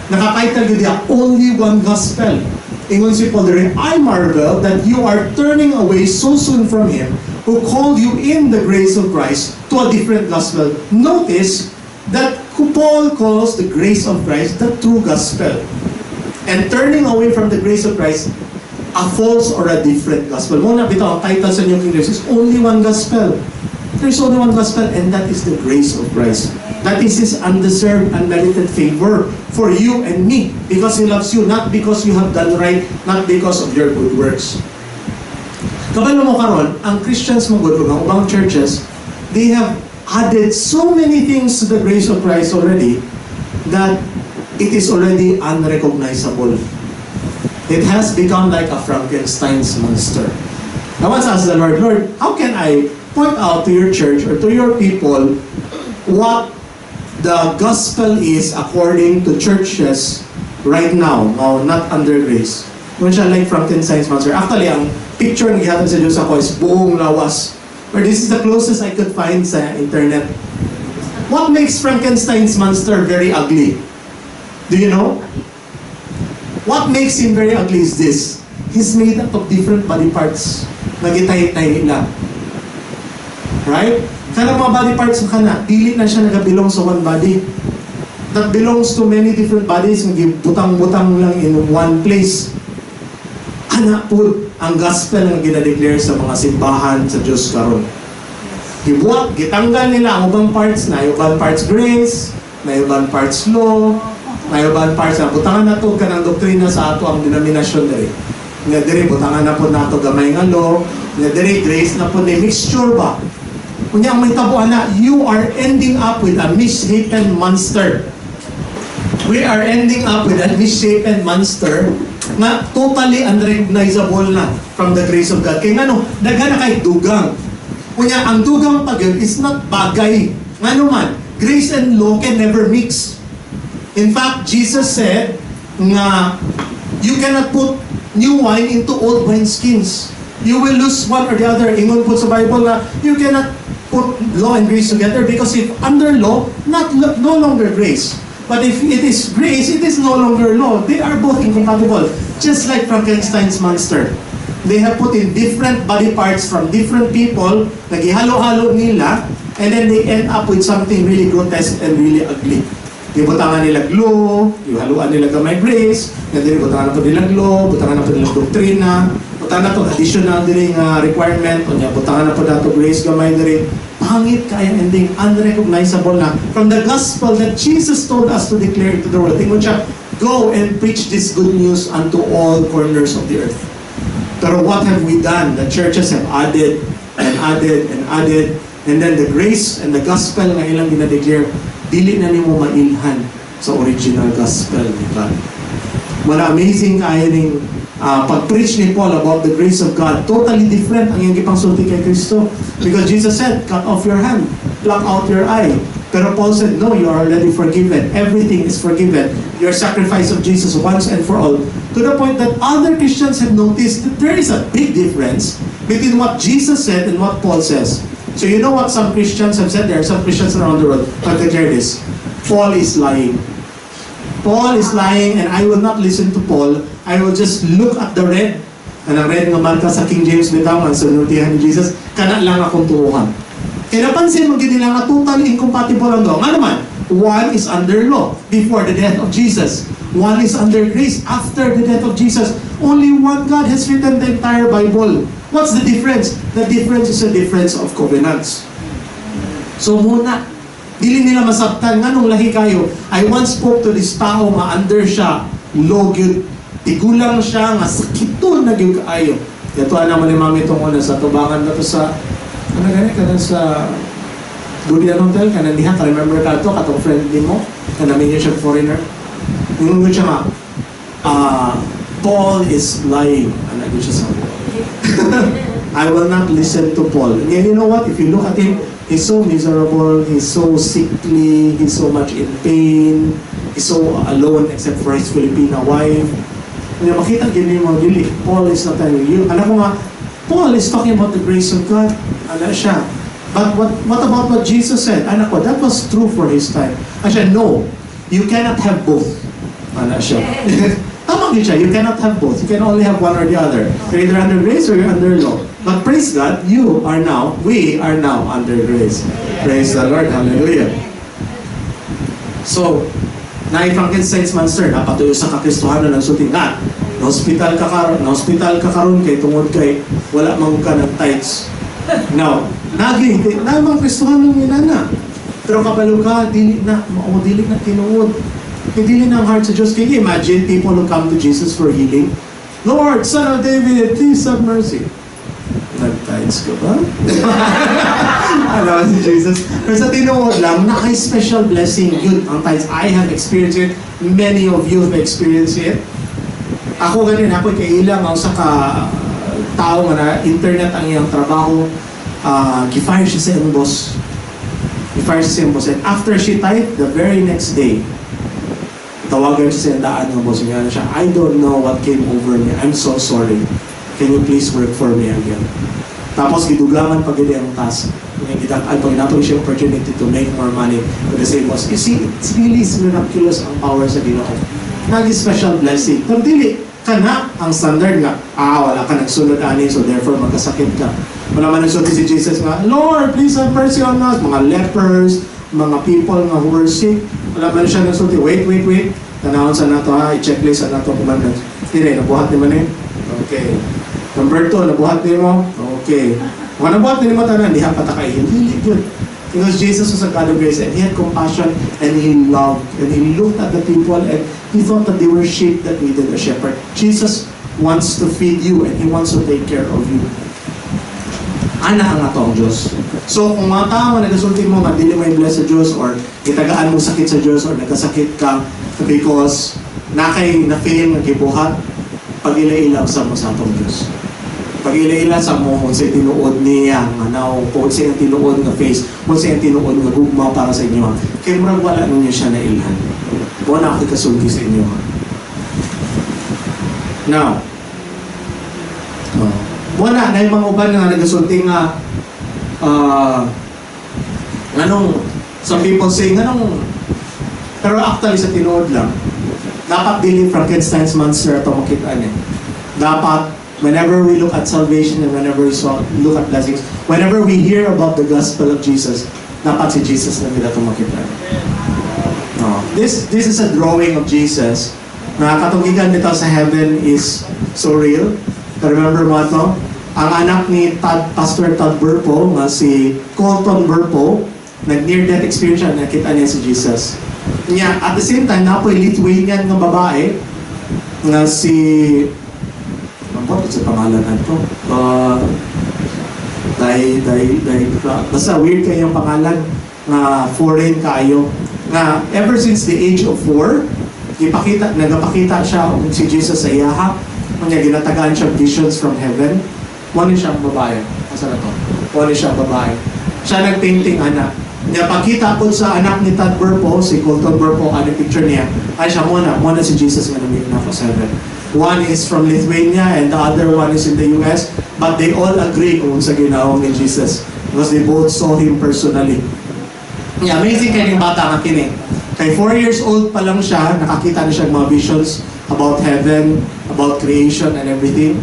nakakaital yun diya, only one gospel. Ingon si Paul there, I marvel that you are turning away so soon from Him who called you in the grace of Christ to a different gospel. Notice that Paul calls the grace of Christ the true gospel. And turning away from the grace of Christ, a false or a different gospel. Muna bitaw, ang title sa New King James is only one gospel. There's only one gospel, and that is the grace of Christ. That is His undeserved, unmerited favor for you and me, because He loves you, not because you have done right, not because of your good works. Kabalo mo karon, ang Christians mo good, ang ubang churches, they have added so many things to the grace of Christ already that it is already unrecognizable. It has become like a Frankenstein's monster. Now once ask the Lord, Lord, how can I point out to your church or to your people what the gospel is according to churches right now, not under grace? Kung siya like Frankenstein's monster. Actually, ang picture ng gihatag sa Diyos ako is buong lawas. But this is the closest I could find sa internet. What makes Frankenstein's monster very ugly? Do you know? What makes him very ugly is this. He's made up of different body parts. Nagitay-tay nila. Right? Kaya mga body parts ka na, dili na siya nagabilong sa one body. That belongs to many different bodies, butang-butang lang in one place. Ana po ang gospel na ginadeclare sa mga simbahan sa Diyos karon. Gitanggal nila ang ubang parts na, ubang parts grace, may ubang parts law, may ubang parts na butangan na to kanang doktrina sa ato ang denominasyon diri. Nga diri butangan na po nato gamay nga law, nga diri grace na po ni mixture ba. Kunya ang may tabuan na, you are ending up with a misshapen monster. We are ending up with a misshapen monster na totally unrecognizable na from the grace of God. Kaya nga no, daghan na kay dugang. Kunya, ang dugang pag yun is not bagay. Nga man, grace and law can never mix. In fact, Jesus said nga, you cannot put new wine into old wineskins. You will lose one or the other. Ingon po sa Bible na, you cannot put law and grace together because if under law, no longer grace. But if it is grace, it is no longer law. They are both incompatible. Just like Frankenstein's monster. They have put in different body parts from different people, nagihalo-halo nila, and then they end up with something really grotesque and really ugly. Ibutangan nila law, ihaluan nila gamay grace, and then ibutangan na po nila law, butangan na po nila doktrina, butangan na po additional din requirement, o niya, butangan na po nato grace gamay din. Pangit kaya ending, unrecognizable na from the gospel that Jesus told us to declare to the world. Tingnan siya, go and preach this good news unto all corners of the earth. Pero what have we done? The churches have added and added and added, and then the grace and the gospel na ilang ginadeclare, dili na nimo mailhan sa original gospel ni God. Wala amazing kaya ning pag-preach ni Paul about the grace of God, totally different ang iyang gipangsulti kay Kristo. Because Jesus said, cut off your hand, pluck out your eye. Pero Paul said, no, you are already forgiven. Everything is forgiven. Your sacrifice of Jesus once and for all. To the point that other Christians have noticed that there is a big difference between what Jesus said and what Paul says. So you know what some Christians have said? There are some Christians around the world who declare this. Paul is lying. Paul is lying and I will not listen to Paul. I will just look at the red. Ang red nga marka sa King James bitaw ang sunutihan ni Jesus, kana lang akong tuuhan. Kaya napansin mo gid nila nga totally incompatible ang daw. Nga naman, one is under law before the death of Jesus. One is under grace after the death of Jesus. Only one God has written the entire Bible. What's the difference? The difference is a difference of covenants. So muna, dili nila masabtan nga nung lahi kayo. I once spoke to this tao nga under siya, law gyud. Tigulang siya nga sakiton na gyud kaayo. Yato naman ni mami tong una sa tubangan na to sa ano gani kana sa Gudian Hotel kana diha ka remember ka to katong friend nimo kana minyo siya foreigner. Ingon siya nga Paul is lying. Ano gyud siya sa I will not listen to Paul. And you know what? If you look at him, he's so miserable, he's so sickly, he's so much in pain, he's so alone except for his Filipina wife. Kaya makita gini mo, dili, Paul is not telling you. Alam mo nga, Paul is talking about the grace of God. Ano siya? But what about what Jesus said? Anak ko, that was true for his time. Asya, no, you cannot have both. Ano siya? Tama din siya, you cannot have both. You can only have one or the other. You're either under grace or you're under law. But praise God, we are now under grace. Praise the Lord, hallelujah. So, na-Frankenstein's monster, napatuyo sa kakristohanan ng suting na hospital ka karon kay tungod kay wala man ka ng tithes. Now, na mga kristohanan ng inana. Pero kapalo ka, dili na tinuod. Dili na ang heart sa Diyos. Can you imagine people who come to Jesus for healing? Lord, Son of David, please have mercy. gets ka ba? Alam si Jesus. Pero sa tinuod lang, naka-special blessing yun. Ang times I have experienced it, many of you have experienced it. Ako ganin, ako kailang ako sa tao nga na internet ang iyang trabaho, gi-fire siya sa iyong boss. Gi-fire siya sa iyong boss. And after she typed, the very next day, tawagan siya sa daan ng boss niya. Siya, I don't know what came over me. I'm so sorry. Can you please work for me again? Tapos gidugangan pag ang task. Pag napag siya opportunity to make more money with the same boss. You see, it's really miraculous ang power sa Ginoo. Nag-special blessing. Kung dili ka na ang standard nga, wala ka nagsunod ani, so therefore magkasakit ka. Wala man nagsulti si Jesus nga, Lord, please have mercy on us. Mga lepers, mga people nga who were sick. Wala man siya nagsulti, wait. Tanawon sa nato ha, i-checklist sa nato commandments. Hindi, nabuhat naman Okay. Number 2, nabuhat din mo? Okay. Kung nabuhat din mo tanan, di patakay. Hindi good. Because Jesus was a God of grace and He had compassion and He loved and He looked at the people and He thought that they were sheep that needed a shepherd. Jesus wants to feed you and He wants to take care of you. Ana ang atong Diyos. So kung mga tao na nagasulti mo, dili mo i-bless sa Diyos or itagaan mo sakit sa Diyos or nagkasakit ka because na-fail ng kibuhat, pag-ila-ila sa mo sa atong Diyos. Pag-ila-ila sa mo kung sa'y tinuod niya, kung sa'y tinuod nga face, kung sa'y tinuod nga gugma para sa inyo. Kaya murag wala ninyo siya na ilhan. Wala ako kasulti sa inyo. Now, wala na yung mga uban nga nagasulti nga some people say pero actually sa tinuod lang dapat dili Frankenstein's monster ito makita niya. Dapat whenever we look at salvation and whenever we look at blessings, whenever we hear about the gospel of Jesus, dapat si Jesus na kita ito makita. This is a drawing of Jesus na katugigan nito sa heaven is so real. Remember mo ito? Ang anak ni Pastor Todd Burpo, nga si Colton Burpo, nag-near-death experience siya, nakita niya si Jesus. At the same time, napoy Lithuanian ng babae, nga si... Ano sa pangalan ito? Basta weird kayo yung pangalan, nga foreign kayo. Nga, ever since the age of 4, nagpakita siya si Jesus sa iyaha, kanya ginatagaan siya visions from heaven. Wala siyang babae. Asa na to? Wala siyang babae. Siya nag-painting anak. Niya pagkita po sa anak ni Todd Burpo, si Colton Burpo, ano picture niya, ay siya muna si Jesus nga namit na sa heaven. One is from Lithuania and the other one is in the US, but they all agree kung sa ginawa ni Jesus because they both saw Him personally. Amazing kanyang bata nga kini. Kay 4 years old pa lang siya, nakakita na siya ng mga visions about heaven, about creation and everything.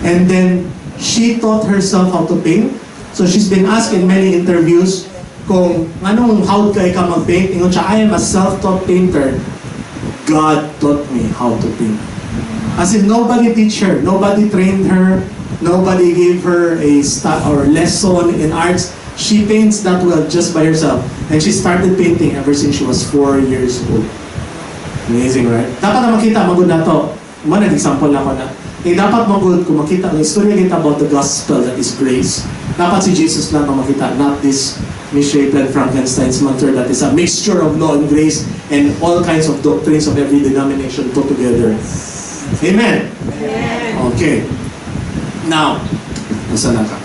And then, she taught herself how to paint. So she's been asked in many interviews kung how kay ka mag-paint. Ingon siya, I am a self-taught painter. God taught me how to paint. As in, nobody teach her, nobody trained her, nobody gave her a lesson in arts. She paints that well just by herself. And she started painting ever since she was 4 years old. Amazing, right? Dapat na makita, magod na to. Example na ko na. Dapat magod kung makita ang istorya kita about the gospel that is grace. Dapat si Jesus lang makita, not this misshapen Frankenstein's monster that is a mixture of law and grace and all kinds of doctrines of every denomination put together. Amen? Amen. Okay. Now, nasa na ka?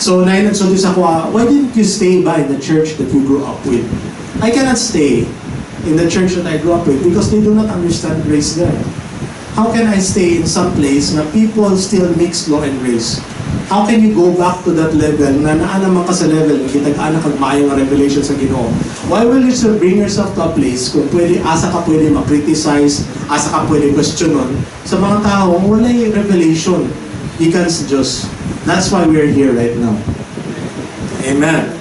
So, nagsulti sa ko, why didn't you stay by the church that you grew up with? I cannot stay in the church that I grew up with because they do not understand grace there. How can I stay in some place na people still mix law and grace? How can you go back to that level na naanaman ka sa level na kitag-anak kag maayong revelation sa Ginoo? Why will you still bring yourself to a place kung asa ka pwede ma-criticize, asa ka pwede questionon sa mga tao wala yung revelation ikan sa Diyos? That's why we're here right now. Amen.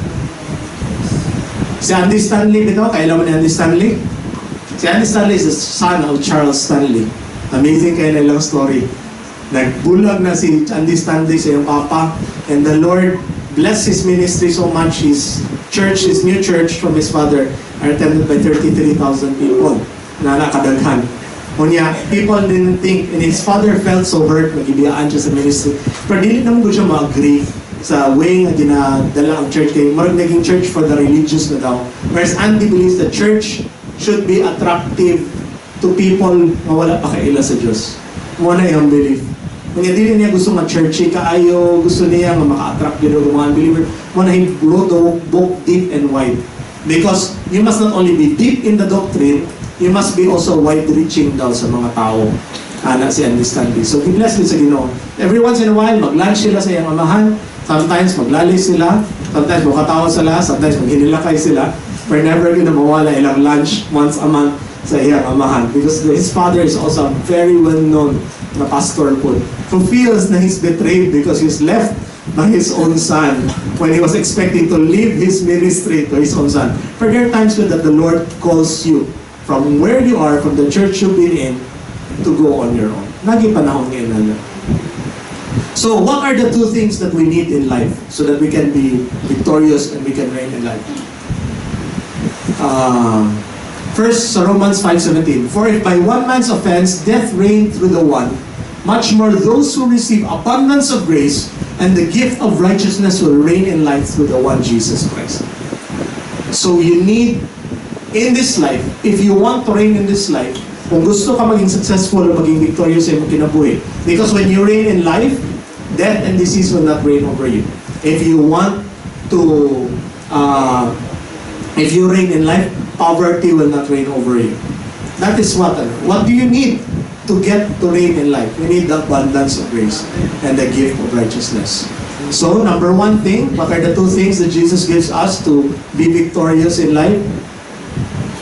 Si Andy Stanley, ito, kailan mo ni Andy Stanley? Si Andy Stanley is the son of Charles Stanley. Amazing kayo na lang story. Nagbulag na si Andy Stanley sa iyong papa, and the Lord blessed his ministry so much. His church, his new church from his father, are attended by 33,000 people na nakadaghan. Kunya, people didn't think, and his father felt so hurt, magibiyaan siya sa ministry. Pero dili naman ko siya ma-agree sa way nga ginadala ang church kay marag naging church for the religious na daw. Whereas Andy believes the church should be attractive to people na wala pa kaila sa Diyos. Muna yung belief. Kung hindi niya gusto nga churchy kaayo, gusto niya nga maka-attract yun ng mga unbeliever, muna he wrote the book deep and wide. Because you must not only be deep in the doctrine, you must be also wide-reaching daw sa mga tao na si understanding. So, be blessed sa Ginoo. Every once in a while, mag-lunch sila sa iyang amahan. Sometimes, maglalis sila. Sometimes, makatawa sila. Sometimes, maghinilakay sila. We're never gonna mawala ilang lunch once a month sa iyang amahan. Because his father is also a very well-known na pastor po, who feels na he's betrayed because he's left by his own son when he was expecting to leave his ministry to his own son. For there are times that the Lord calls you from where you are, from the church you've been in, to go on your own. Nagi panahon ngayon na. So, what are the two things that we need in life so that we can be victorious and we can reign in life? First, sa Romans 5:17, for if by one man's offense death reigned through the one, much more those who receive abundance of grace and the gift of righteousness will reign in life through the one Jesus Christ. So you need, in this life, if you want to reign in this life, kung gusto ka maging successful o maging victorious sa iyong kinabuhi, because when you reign in life, death and disease will not reign over you. If you want to, if you reign in life, poverty will not reign over you. That is what do you need to get to reign in life? We need the abundance of grace and the gift of righteousness. So, number one thing, what are the two things that Jesus gives us to be victorious in life?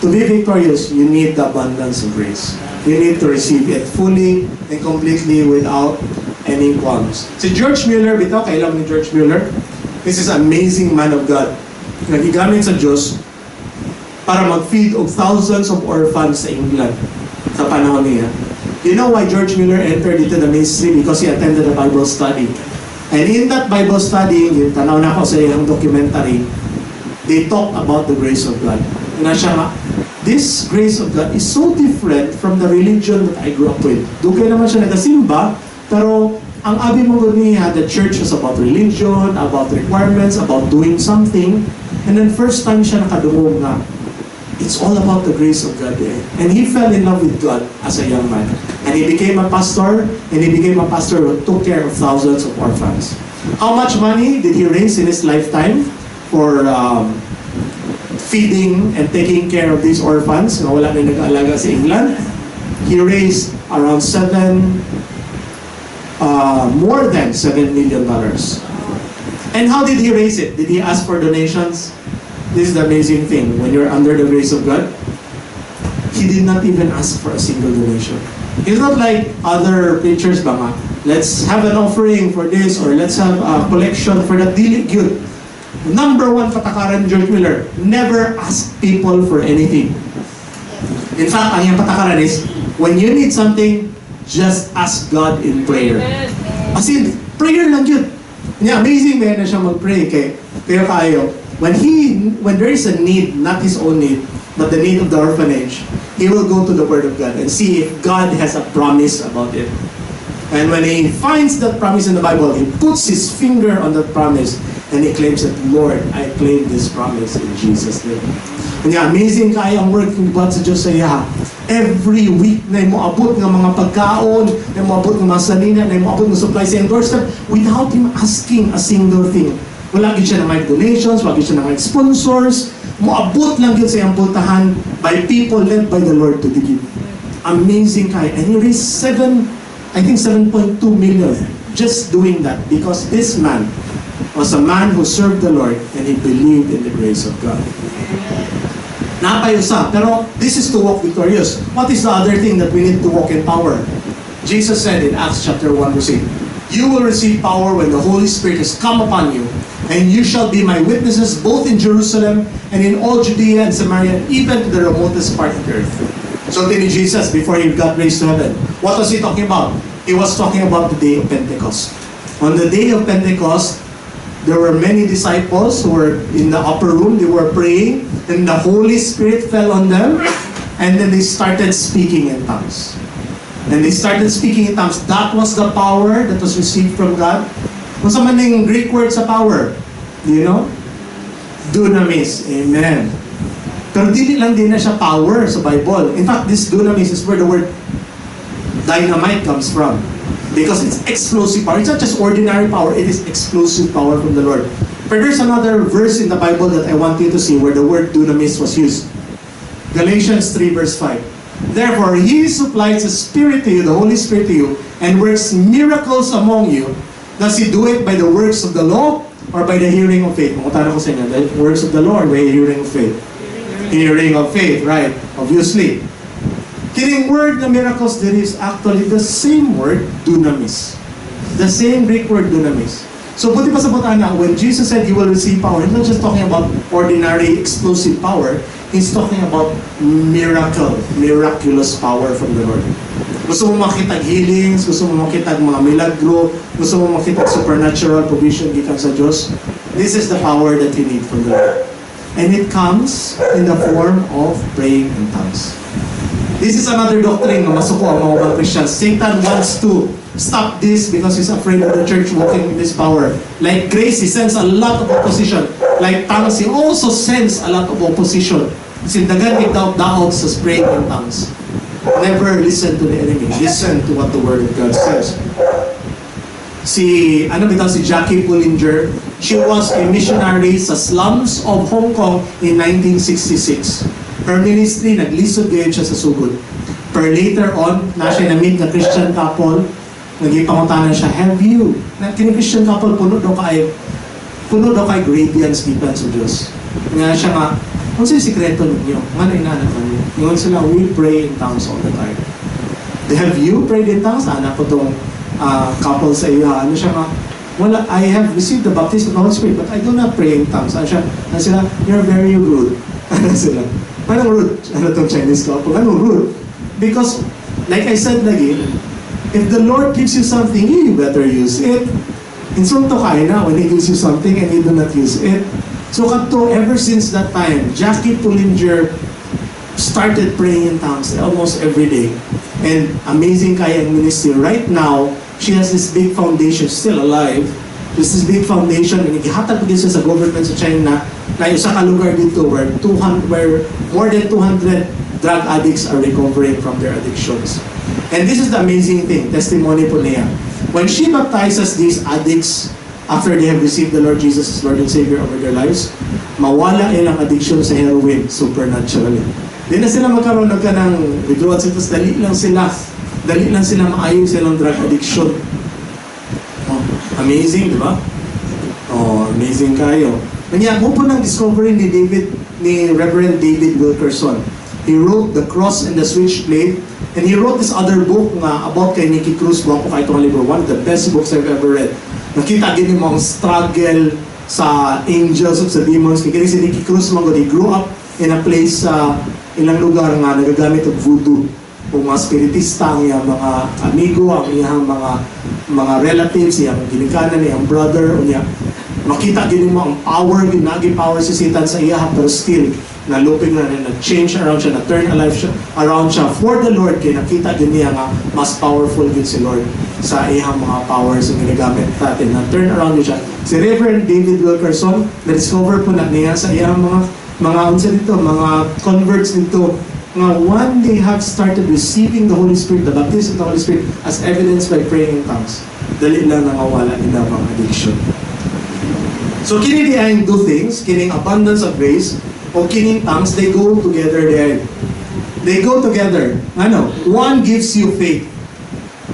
To be victorious, you need the abundance of grace. You need to receive it fully and completely without any qualms. Si George Mueller, bitaw, kailan ni George Mueller? This is an amazing man of God. Nagigamit sa Diyos para mag-feed of thousands of orphans sa England sa panahon niya. You know why George Mueller entered into the ministry? Because he attended a Bible study. And in that Bible study, yung tanaw na ako sa iyang documentary, they talk about the grace of God. Na siya nga, this grace of God is so different from the religion that I grew up with. Dugay naman siya nagasimba, pero ang abi mo niya, the church was about religion, about requirements, about doing something. And then first time siya nakadungog nga, it's all about the grace of God. And he fell in love with God as a young man. And he became a pastor, who took care of thousands of orphans. How much money did he raise in his lifetime for feeding and taking care of these orphans na wala na nag-aalaga sa England? He raised around more than $7 million. And how did he raise it? Did he ask for donations? This is the amazing thing. When you're under the grace of God, he did not even ask for a single donation. It's not like other preachers ba nga, let's have an offering for this or let's have a collection for that. Dili good. Number one patakaran ni George Mueller, never ask people for anything. In fact, ang iyang patakaran is, when you need something, just ask God in prayer. As in, prayer lang yun. Yeah, amazing man na siya mag-pray kaya kayo. When there is a need, not his own need, but the need of the orphanage, he will go to the Word of God and see if God has a promise about it. And when he finds that promise in the Bible, he puts his finger on that promise and he claims that, Lord, I claim this promise in Jesus' name. And yeah, amazing kaya ang work ng God sa Diyos sa iya. Every week na mo abot ng mga pagkaon, na mo abot ng mga sanina, na mo abot ng supply sa doorstep without him asking a single thing. Wala gid siya na may donations, wala gid siya na may sponsors. Moabot lang yun sa iyang pultahan by people led by the Lord to give. Amazing kaya. And he raised 7.2 million just doing that because this man was a man who served the Lord and he believed in the grace of God. Napayusa. Pero this is to walk victorious. What is the other thing that we need to walk in power? Jesus said in Acts chapter 1 verse 8, you will receive power when the Holy Spirit has come upon you, and you shall be my witnesses both in Jerusalem and in all Judea and Samaria, even to the remotest part of the earth. So then Jesus, before he got raised to heaven, what was he talking about? He was talking about the day of Pentecost. On the day of Pentecost, there were many disciples who were in the upper room, they were praying, and the Holy Spirit fell on them, and then they started speaking in tongues. And they started speaking in tongues. That was the power that was received from God. Kung sa maning Greek word sa power, do you know? Dunamis. Amen. Pero dili lang din na siya power sa Bible. In fact, this dunamis is where the word dynamite comes from. Because it's explosive power. It's not just ordinary power, it is explosive power from the Lord. But there's another verse in the Bible that I want you to see where the word dunamis was used. Galatians 3 verse 5. Therefore, He supplies the Spirit to you, the Holy Spirit to you, and works miracles among you. Does He do it by the works of the law or by the hearing of faith? Mungutana ko sa inyo, the works of the law or by the hearing of faith? Hearing of faith, right? Obviously. Kining word na miracles, there is actually the same word, dunamis. The same Greek word, dunamis. So, buti pa sa butana, when Jesus said you will receive power, He's not just talking about ordinary explosive power, He's talking about miraculous power from the Lord. Gusto mo makitag healings, gusto mo makitag mga milagro, gusto mo makitag supernatural provision gikan sa Diyos, this is the power that you need from the Lord. And it comes in the form of praying in tongues. This is another doctrine na masuko ang mga ibang Christians. Satan wants to stop this because he's afraid of the church walking in this power. Like grace, he sends a lot of opposition. Like tongues, he also sends a lot of opposition. Sindagan without doubt sa praying in tongues. Never listen to the enemy. Listen to what the Word of God says. Si Jackie Pullinger, she was a missionary sa slums of Hong Kong in 1966. Her ministry, naglisod gayon siya sa sugod. Pero later on, na siya na-meet na Christian couple, nagipangutanan siya, have you, na Christian couple, puno daw kay gradients gikan sa Diyos. Nga siya nga, kung sa'yo sikreto ninyo, nga na inanak ninyo. Ngayon sila, we pray in tongues all the time. Have you prayed in tongues? Anak ko itong couple sa iyo. Ano siya nga, well, I have received the baptism of the Holy Spirit, but I do not pray in tongues. Ano sila, you're very rude. Ano sila, anong rude? Ano itong Chinese couple? Anong rude? Because, like I said lagi, if the Lord gives you something, you better use it. Insulto kayo na when He gives you something and you do not use it. So kadto, ever since that time, Jackie Pullinger started praying in tongues almost every day. And amazing kaya ang ministry. Right now, she has this big foundation, still alive. There's this big foundation, and ikihatag ko din siya sa government sa China na isa ka lugar dito where more than 200 drug addicts are recovering from their addictions. And this is the amazing thing, testimony po niya. When she baptizes these addicts, after they have received the Lord Jesus as Lord and Savior over their lives, mawala ilang addiction sa heroin supernaturally. Di na sila magkaroon ng withdrawal symptoms, dali lang sila maayos silang drug addiction. Oh, amazing, di ba? Oh, amazing kayo. Kanya, mo po ng discovery ni Reverend David Wilkerson. He wrote The Cross and the Switchblade, and he wrote this other book nga about kay Nicky Cruz. Buwan ko kayo itong libro, one of the best books I've ever read. Nakita gini mo ang struggle sa angels at sa demons. Kaya si Nicky Cruz, he grew up in a place sa ilang lugar nga nagagamit ng voodoo. Kung mga spiritista, ang iyang mga amigo, ang iyang mga relatives, iyang ginikanan, iyang brother, makita gini mo ang power, ginagi power si Satan sa iya, pero still, naluping na change around siya, na-turn alive siya, around siya for the Lord, kaya nakita din niya nga mas powerful din si Lord sa iyang mga powers na ginagamit natin. Na-turn around din siya. Si Reverend David Wilkerson, na-discover po na niya sa iyang mga converts dito, nga one they have started receiving the Holy Spirit, the baptism of the Holy Spirit, as evidenced by praying in tongues. Dali lang nangawala nila mga addiction. So, kini diayang two things, kining abundance of grace, o kining tongues, they go together there. They go together. Ano? One gives you faith.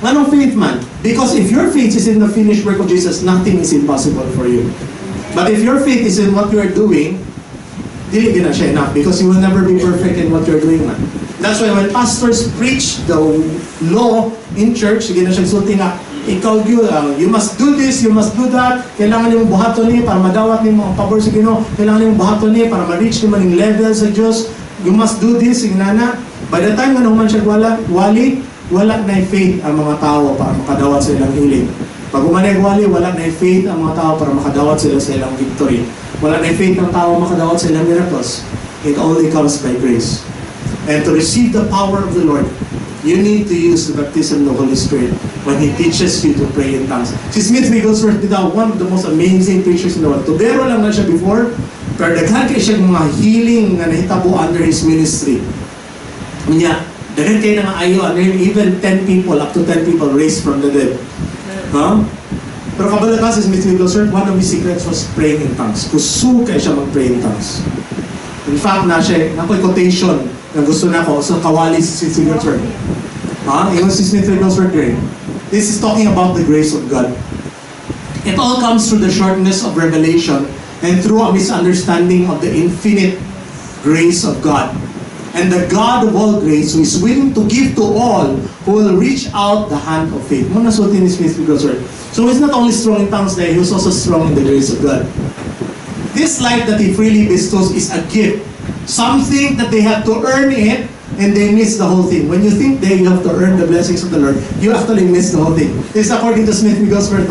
Anong faith man? Because if your faith is in the finished work of Jesus, nothing is impossible for you. But if your faith is in what you are doing, dili na siya enough because you will never be perfect in what you're doing man. That's why when pastors preach the law in church, sige na siya sulti nga, ikaw you must do this, you must do that, kailangan nimo buhaton ni para madawat nimo ang pabor sa Ginoo, kailangan nimo buhaton ni para ma-reach nimo ning level sa Dios, you must do this, inana. By the time nga naman siya wala na faith ang mga tao para makadawat sa ilang healing. Pag umanay wali, wala na faith ang mga tao para makadawat sila sa ilang victory. Wala na faith ang tao makadawat sa ilang miracles. It only comes by grace. And to receive the power of the Lord, You need to use the baptism of the Holy Spirit when He teaches you to pray in tongues. Si Smith Wigglesworth dito, one of the most amazing preachers in the world. Tubero lang na siya before, pero daghan kayo siya mga healing na nahitabo under his ministry. Niya, daghan kayo na ayo, even 10 people, up to 10 people raised from the dead. Huh? Pero kabala ka si Smith Wigglesworth, one of his secrets was praying in tongues. Gusto kayo siya mag-pray in tongues. In fact, nako'y quotation na gusto na ko sa kawali si Smith Wigglesworth. Yung si Smith Wigglesworth rin. This is talking about the grace of God. It all comes through the shortness of revelation and through a misunderstanding of the infinite grace of God. And the God of all grace who is willing to give to all who will reach out the hand of faith. Muna suotin ni Smith Wigglesworth. So he's not only strong in tongues there, he was also strong in the grace of God. This life that He freely bestows is a gift. Something that they have to earn it, and they miss the whole thing. When you think that you have to earn the blessings of the Lord, you actually miss the whole thing. This is according to Smith Wigglesworth,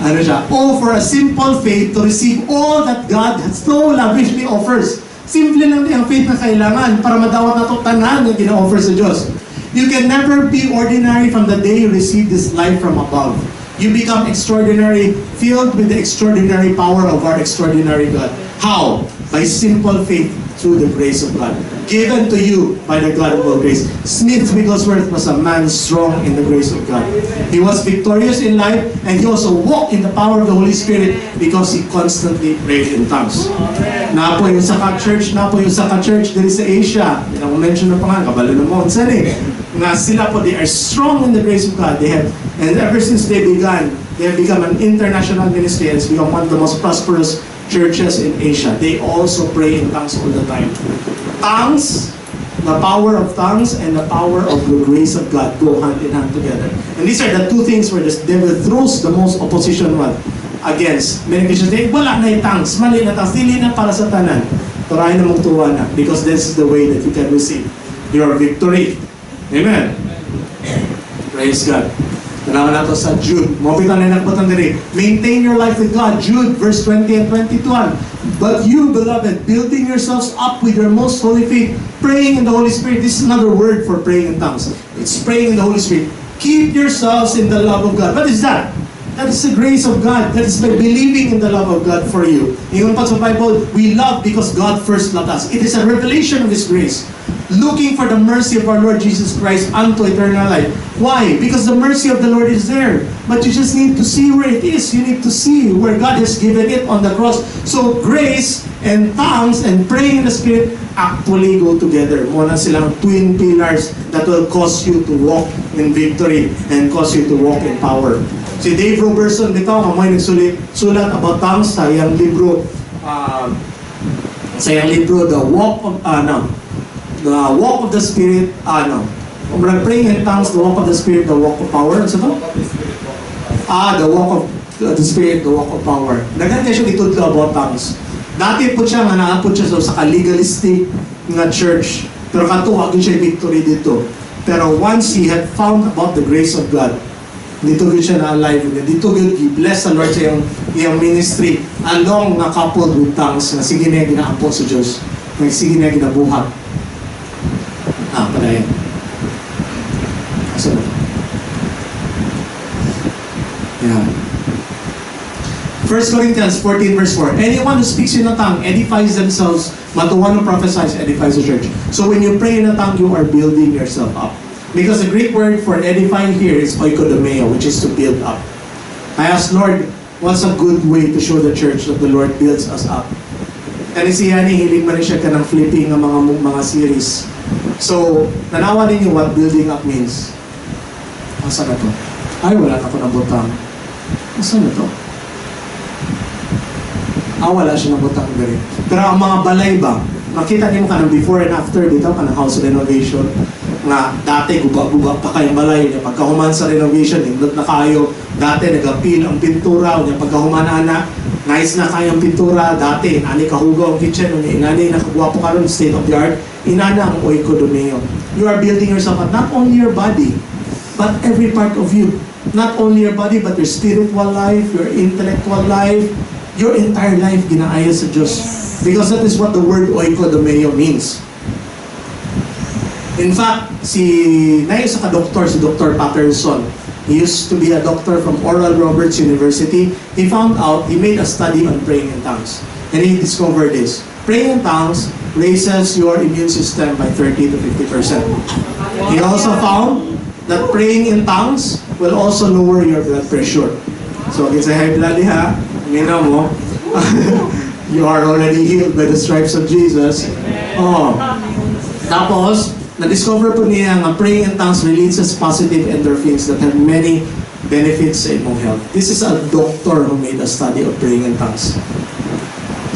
Ano siya? Oh, for a simple faith to receive all that God so lavishly offers. Simple lang din ang faith na kailangan para madawat na ito tanan na gina-offer sa Diyos. You can never be ordinary from the day you receive this life from above. You become extraordinary, filled with the extraordinary power of our extraordinary God. How? By simple faith through the grace of God, given to you by the God of all grace. Smith Wigglesworth was a man strong in the grace of God. He was victorious in life, and he also walked in the power of the Holy Spirit because he constantly prayed in tongues. Napo yung Saka Church, there is sa Asia. Mention na pa nga, kabalo na mo, nga sila po, they are strong in the grace of God. And ever since they have become an international ministry and it's become one of the most prosperous churches in Asia. They also pray in tongues all the time. Tongues, the power of tongues and the power of the grace of God go hand in hand together. And these are the two things where the devil throws the most opposition against. Many Christians say, wala na yung tongues, mali na tongues, dili na para sa tanan. Turahin na mong tuwa na, because this is the way that you can receive your victory. Amen. Praise God. Tanawan nato sa Jude. Mapitan na nakapatan diri. Maintain your life with God. Jude, verse 20 and 22. But you, beloved, building yourselves up with your most holy faith, praying in the Holy Spirit. This is another word for praying in tongues. It's praying in the Holy Spirit. Keep yourselves in the love of God. What is that? That is the grace of God. That is by believing in the love of God for you. Yung pa sa Bible, we love because God first loved us. It is a revelation of His grace. Looking for the mercy of our Lord Jesus Christ unto eternal life. Why? Because the mercy of the Lord is there. But you just need to see where it is. You need to see where God has given it on the cross. So grace and tongues and praying in the Spirit actually go together. Muna silang twin pillars that will cause you to walk in victory and cause you to walk in power. Si Dave Robertson dito, may nagsulat about tongues sa iyang libro, The Walk of the Spirit, praying in tongues, the walk of the Spirit, the walk of power. Ano ito? The walk of the Spirit, the walk of power. Dagan kayo siya itudlo about tongues. Dati po siya, naapod siya sa legalistic nga church. Pero katuwag siya victory dito. Pero once he had found about the grace of God, dito yun siya na-alive. Dito yun, bless the Lord sa iyang ministry along na coupled with tongues na sige na ginaapo sa Diyos. Sige na ginabuhat. Padayan. So, yeah. 1 Corinthians 14 verse 4. Anyone who speaks in a tongue edifies themselves, but the one who prophesies edifies the church. So when you pray in a tongue, you are building yourself up. Because the Greek word for edifying here is oikodomeo, which is to build up. I asked Lord, what's a good way to show the church that the Lord builds us up? Kani siya ni hiling man siya ka ng flipping ng mga series. So, nanawa ninyo what building up means. Asa na to? Ay, wala na ko ng butang. Asa na to? Wala siya ng butang gari. Pero ang mga balay ba, makita niyo ka ng before and after dito, ka ng house renovation, nga dati guba-guba pa kayong balay niya. Pagkahuman sa renovation, hindot na kayo. Dati nag-appeal ang pintura, niya pagkahuman na, nice na kayang pintura. Dati, inani kahugaw ang kitchen, inani nakagwapo ka ron, state of the art. Inana ang oikodomeo. You are building yourself up, not only your body, but every part of you. Not only your body, but your spiritual life, your intellectual life, your entire life ginaaya sa Diyos. Because that is what the word oikodomeo means. In fact, sa ka-doktor, si Dr. Patterson, he used to be a doctor from Oral Roberts University. He found out, he made a study on praying in tongues. And he discovered this. Praying in tongues raises your immune system by 30 to 50%. He also found that praying in tongues will also lower your blood pressure. So, kung sa high blood ha, mina mo, you are already healed by the stripes of Jesus. Oh. Tapos, na-discover po niya nga praying in tongues releases positive endorphins that have many benefits sa imong health. This is a doctor who made a study of praying in tongues.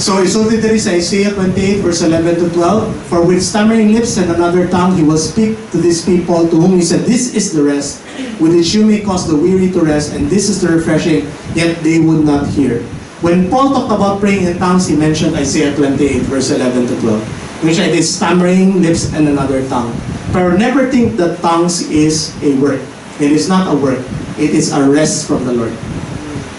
So, isulti diri sa Isaiah 28 verse 11 to 12, "For with stammering lips and another tongue he will speak to these people to whom he said, This is the rest, with which you may cause the weary to rest, and this is the refreshing, yet they would not hear." When Paul talked about praying in tongues, he mentioned Isaiah 28 verse 11 to 12. Which it is stammering lips and another tongue. But never think that tongues is a work. It is not a work. It is a rest from the Lord.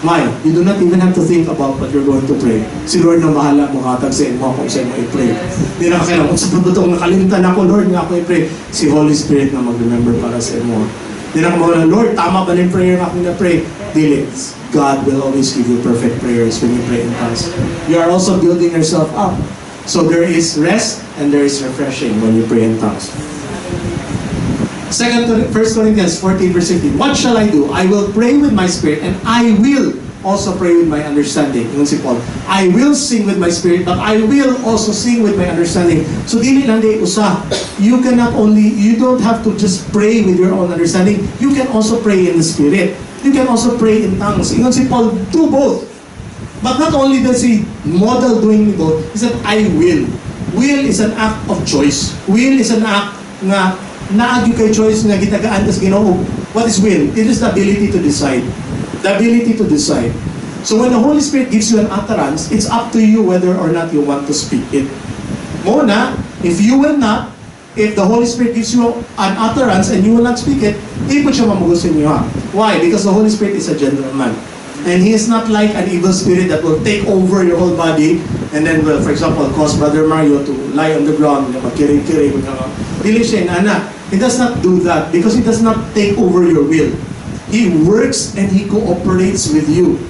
Why? You do not even have to think about what you're going to pray. Si Lord na bahala mo hatag sa imo kung sa imo i-pray. Hindi na kailangan kung sa pagdutong nakalimtan ako, Lord, nga ako i-pray. Si Holy Spirit na mag-remember para sa imo. Hindi na ka Lord, tama ba na yung prayer nga ako na-pray? Dili. God will always give you perfect prayers when you pray in tongues. You are also building yourself up. So there is rest and there is refreshing when you pray in tongues. 1 Corinthians 14 verse 15. "What shall I do? I will pray with my spirit and I will also pray with my understanding." Yun si Paul. "I will sing with my spirit, but I will also sing with my understanding." So dili lang di usa. You don't have to just pray with your own understanding. You can also pray in the spirit. You can also pray in tongues. Yun si Paul, do both. But not only does he model doing both, he said, "I will." Will is an act of choice. Will is an act nga naagyo kay choice nga gitagaan tas Ginoo. What is will? It is the ability to decide. The ability to decide. So when the Holy Spirit gives you an utterance, it's up to you whether or not you want to speak it. Muna, if the Holy Spirit gives you an utterance and you will not speak it, di po siya mamugos sa inyo ha. Why? Because the Holy Spirit is a gentleman. And He is not like an evil spirit that will take over your whole body and then will, for example, cause Brother Mario to lie on the ground, magkirig-kirig. Dili siya inana. He does not do that because He does not take over your will. He works and He cooperates with you.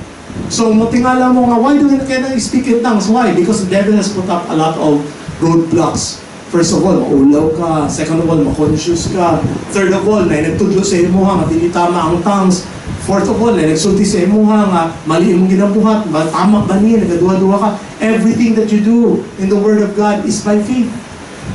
So, tingala mo nga, why do we not speak in tongues? Why? Because the devil has put up a lot of roadblocks. First of all, maulaw ka. Second of all, makonscious ka. Third of all, nagtudlo sa imo nga, dili tama ang tongues. Fourth of all, nagsulti sa imo nga, mali imong ginabuhat, tama ba niya, nagaduwa-duwa ka. Everything that you do in the Word of God is by faith.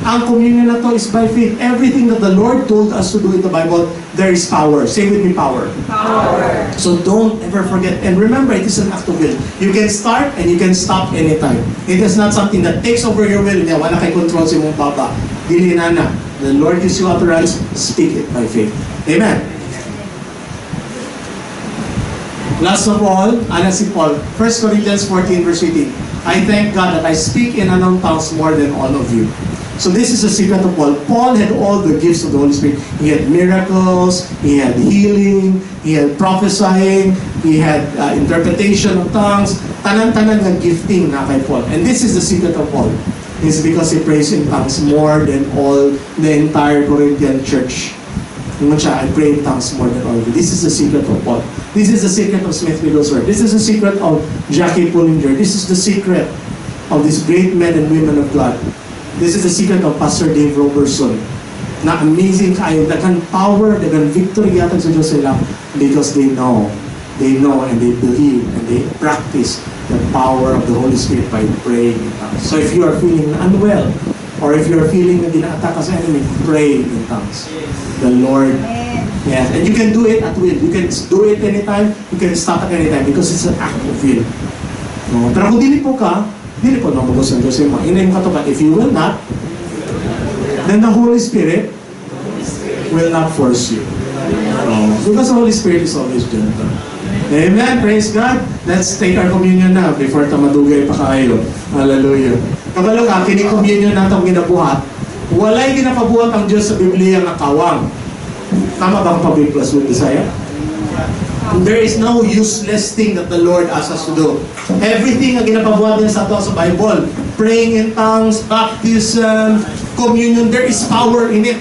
Ang communion na to is by faith. Everything that the Lord told us to do in the Bible, there is power. Say with me, power. Power. So don't ever forget. And remember, it is an act of will. You can start and you can stop anytime. It is not something that takes over your will. Wala kay control sa imong baba. Dili na. The Lord gives you utterance, speak it by faith. Amen. Last of all, si Paul, 1 Corinthians 14 verse 18. "I thank God that I speak in unknown tongues more than all of you." So this is the secret of Paul. Paul had all the gifts of the Holy Spirit. He had miracles, he had healing, he had prophesying, he had interpretation of tongues. Tanan-tanan ng gifting na kay Paul. And this is the secret of Paul. It's because he prays in tongues more than all the entire Corinthian church. I pray in tongues more than all of you. This is the secret of Paul. This is the secret of Smith Wigglesworth. This is the secret of Jackie Pullinger. This is the secret of these great men and women of God. This is the secret of Pastor Dave Robertson. Na amazing kayo, dagan power, dagan victory yatag sa Diyos sila because they know and they believe and they practice the power of the Holy Spirit by praying in tongues. So if you are feeling unwell, or if you are feeling na ginaatak ka sa enemy, pray in tongues. The Lord, yes, and you can do it at will. You can do it anytime, you can stop at anytime because it's an act of will. No? Pero kung dili po namagos ang Diyos mo. Hindi mo katukat. If you will not, then the Holy Spirit will not force you. Because the Holy Spirit is always gentle. Amen. Praise God. Let's take our communion now before tamadugay pa kayo. Hallelujah. Kabalo ka, kini-communion na itong ginabuhat. Walay ginapabuhat ang Diyos sa Biblia nga kawang. Tama bang pabiblas with Isaiah? There is no useless thing that the Lord asks us to do. Everything na ginapabuhat niya sa Bible, praying in tongues, baptism, communion, there is power in it.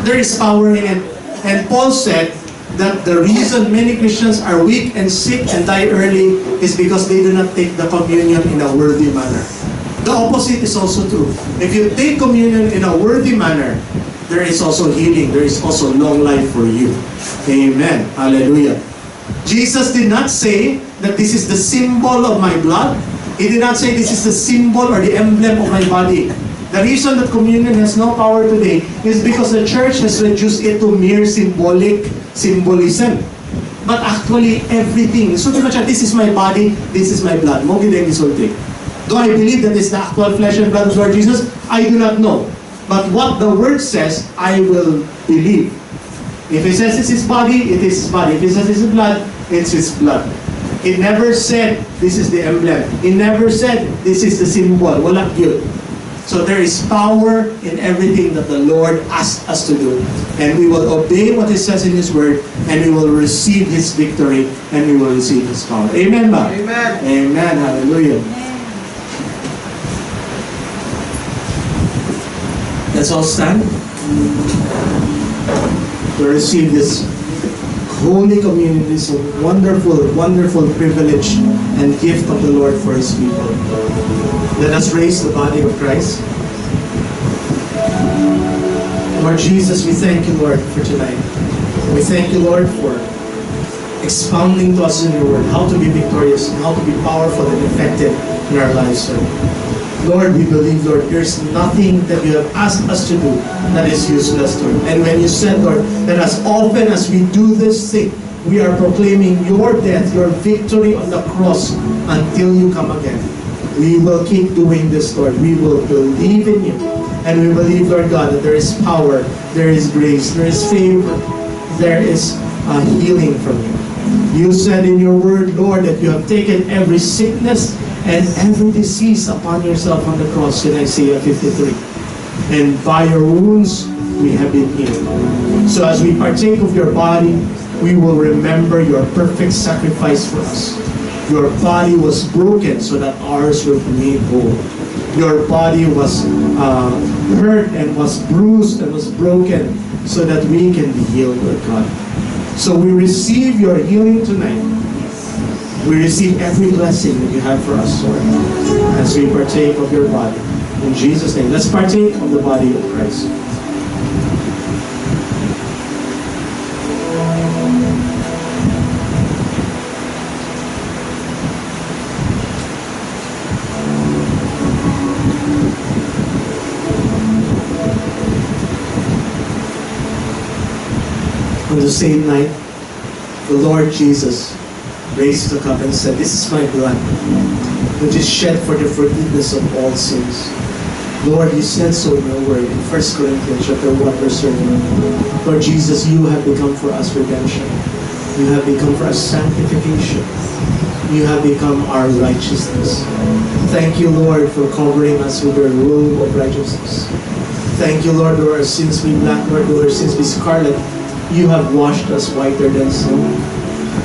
There is power in it. And Paul said that the reason many Christians are weak and sick and die early is because they do not take the communion in a worthy manner. The opposite is also true. If you take communion in a worthy manner, there is also healing. There is also long life for you. Amen. Hallelujah. Jesus did not say that this is the symbol of my blood. He did not say this is the symbol or the emblem of my body. The reason that communion has no power today is because the church has reduced it to mere symbolism. But actually, everything. So this is my body, this is my blood. Do I believe that it's the actual flesh and blood of Lord Jesus? I do not know. But what the word says, I will believe. If it says it's his body, it is his body. If it says it's his blood, it's his blood. It never said this is the emblem. It never said this is the symbol. Walang yun. So there is power in everything that the Lord asked us to do. And we will obey what He says in His Word, and we will receive His victory, and we will receive His power. Amen ba? Amen. Amen. Hallelujah. Let's all stand to receive this Holy Communion, this wonderful, wonderful privilege and gift of the Lord for His people. Let us raise the body of Christ. Lord Jesus, we thank you, Lord, for tonight. We thank you, Lord, for expounding to us in your word how to be victorious and how to be powerful and effective in our lives, Lord. Lord, we believe, Lord, there's nothing that you have asked us to do that is useless, Lord. And when you said, Lord, that as often as we do this thing, we are proclaiming your death, your victory on the cross until you come again. We will keep doing this, Lord. We will believe in you. And we believe, Lord God, that there is power, there is grace, there is favor, there is a healing from you. You said in your word, Lord, that you have taken every sickness and every disease upon yourself on the cross in Isaiah 53. And by your wounds, we have been healed. So as we partake of your body, we will remember your perfect sacrifice for us. Your body was broken so that ours will be made whole. Your body was hurt and was bruised and was broken so that we can be healed, Lord God. So we receive your healing tonight. We receive every blessing that you have for us, Lord, as we partake of your body. In Jesus' name, let's partake of the body of Christ. On the same night, the Lord Jesus raised the cup and said, "This is my blood, which is shed for the forgiveness of all sins." Lord, you said so in your word in 1 Corinthians chapter 1, verse 13. Lord Jesus, you have become for us redemption. You have become for us sanctification. You have become our righteousness. Thank you, Lord, for covering us with your robe of righteousness. Thank you, Lord, though our sins be black, Lord, though our sins be scarlet, you have washed us whiter than snow.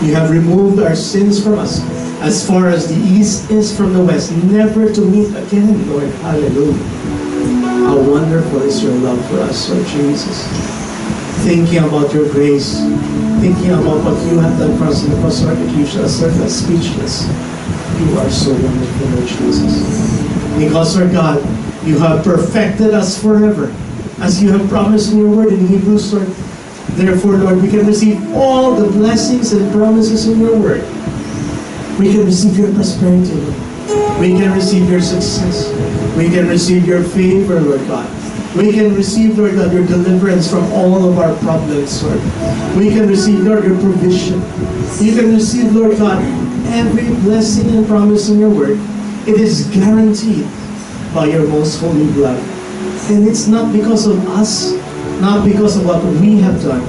You have removed our sins from us as far as the east is from the west, never to meet again, Lord. Hallelujah. How wonderful is your love for us, Lord Jesus. Thinking about your grace, thinking about what you have done for us in the cross, Lord, that you shall us left speechless. You are so wonderful, Lord Jesus. Because, Lord God, you have perfected us forever, as you have promised in your word in Hebrews, Lord. Therefore, Lord, we can receive all the blessings and promises in your word. We can receive your prosperity, Lord. We can receive your success. We can receive your favor, Lord God. We can receive, Lord God, your deliverance from all of our problems, Lord. We can receive, Lord, your provision. You can receive, Lord God, every blessing and promise in your word. It is guaranteed by your most holy blood. And it's not because of us, not because of what we have done.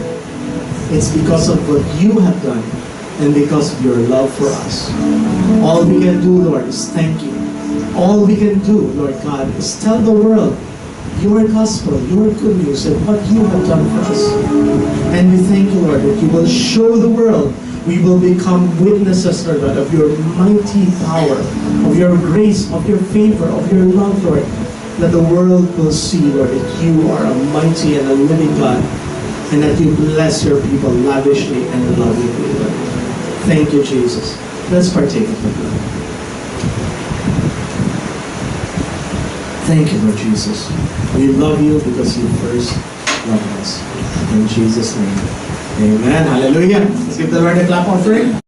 It's because of what you have done and because of your love for us. All we can do, Lord, is thank you. All we can do, Lord God, is tell the world your gospel, your good news, and what you have done for us. And we thank you, Lord, that you will show the world. We will become witnesses, Lord God, of your mighty power, of your grace, of your favor, of your love, Lord. that the world will see, Lord, that you are a mighty and a living God, and that you bless your people lavishly and lovingly, Lord. Thank you, Jesus. Let's partake of the blood. Thank you, Lord Jesus. We love you because you first loved us. In Jesus' name. Amen. Hallelujah. Let's give the Lord a clap offering.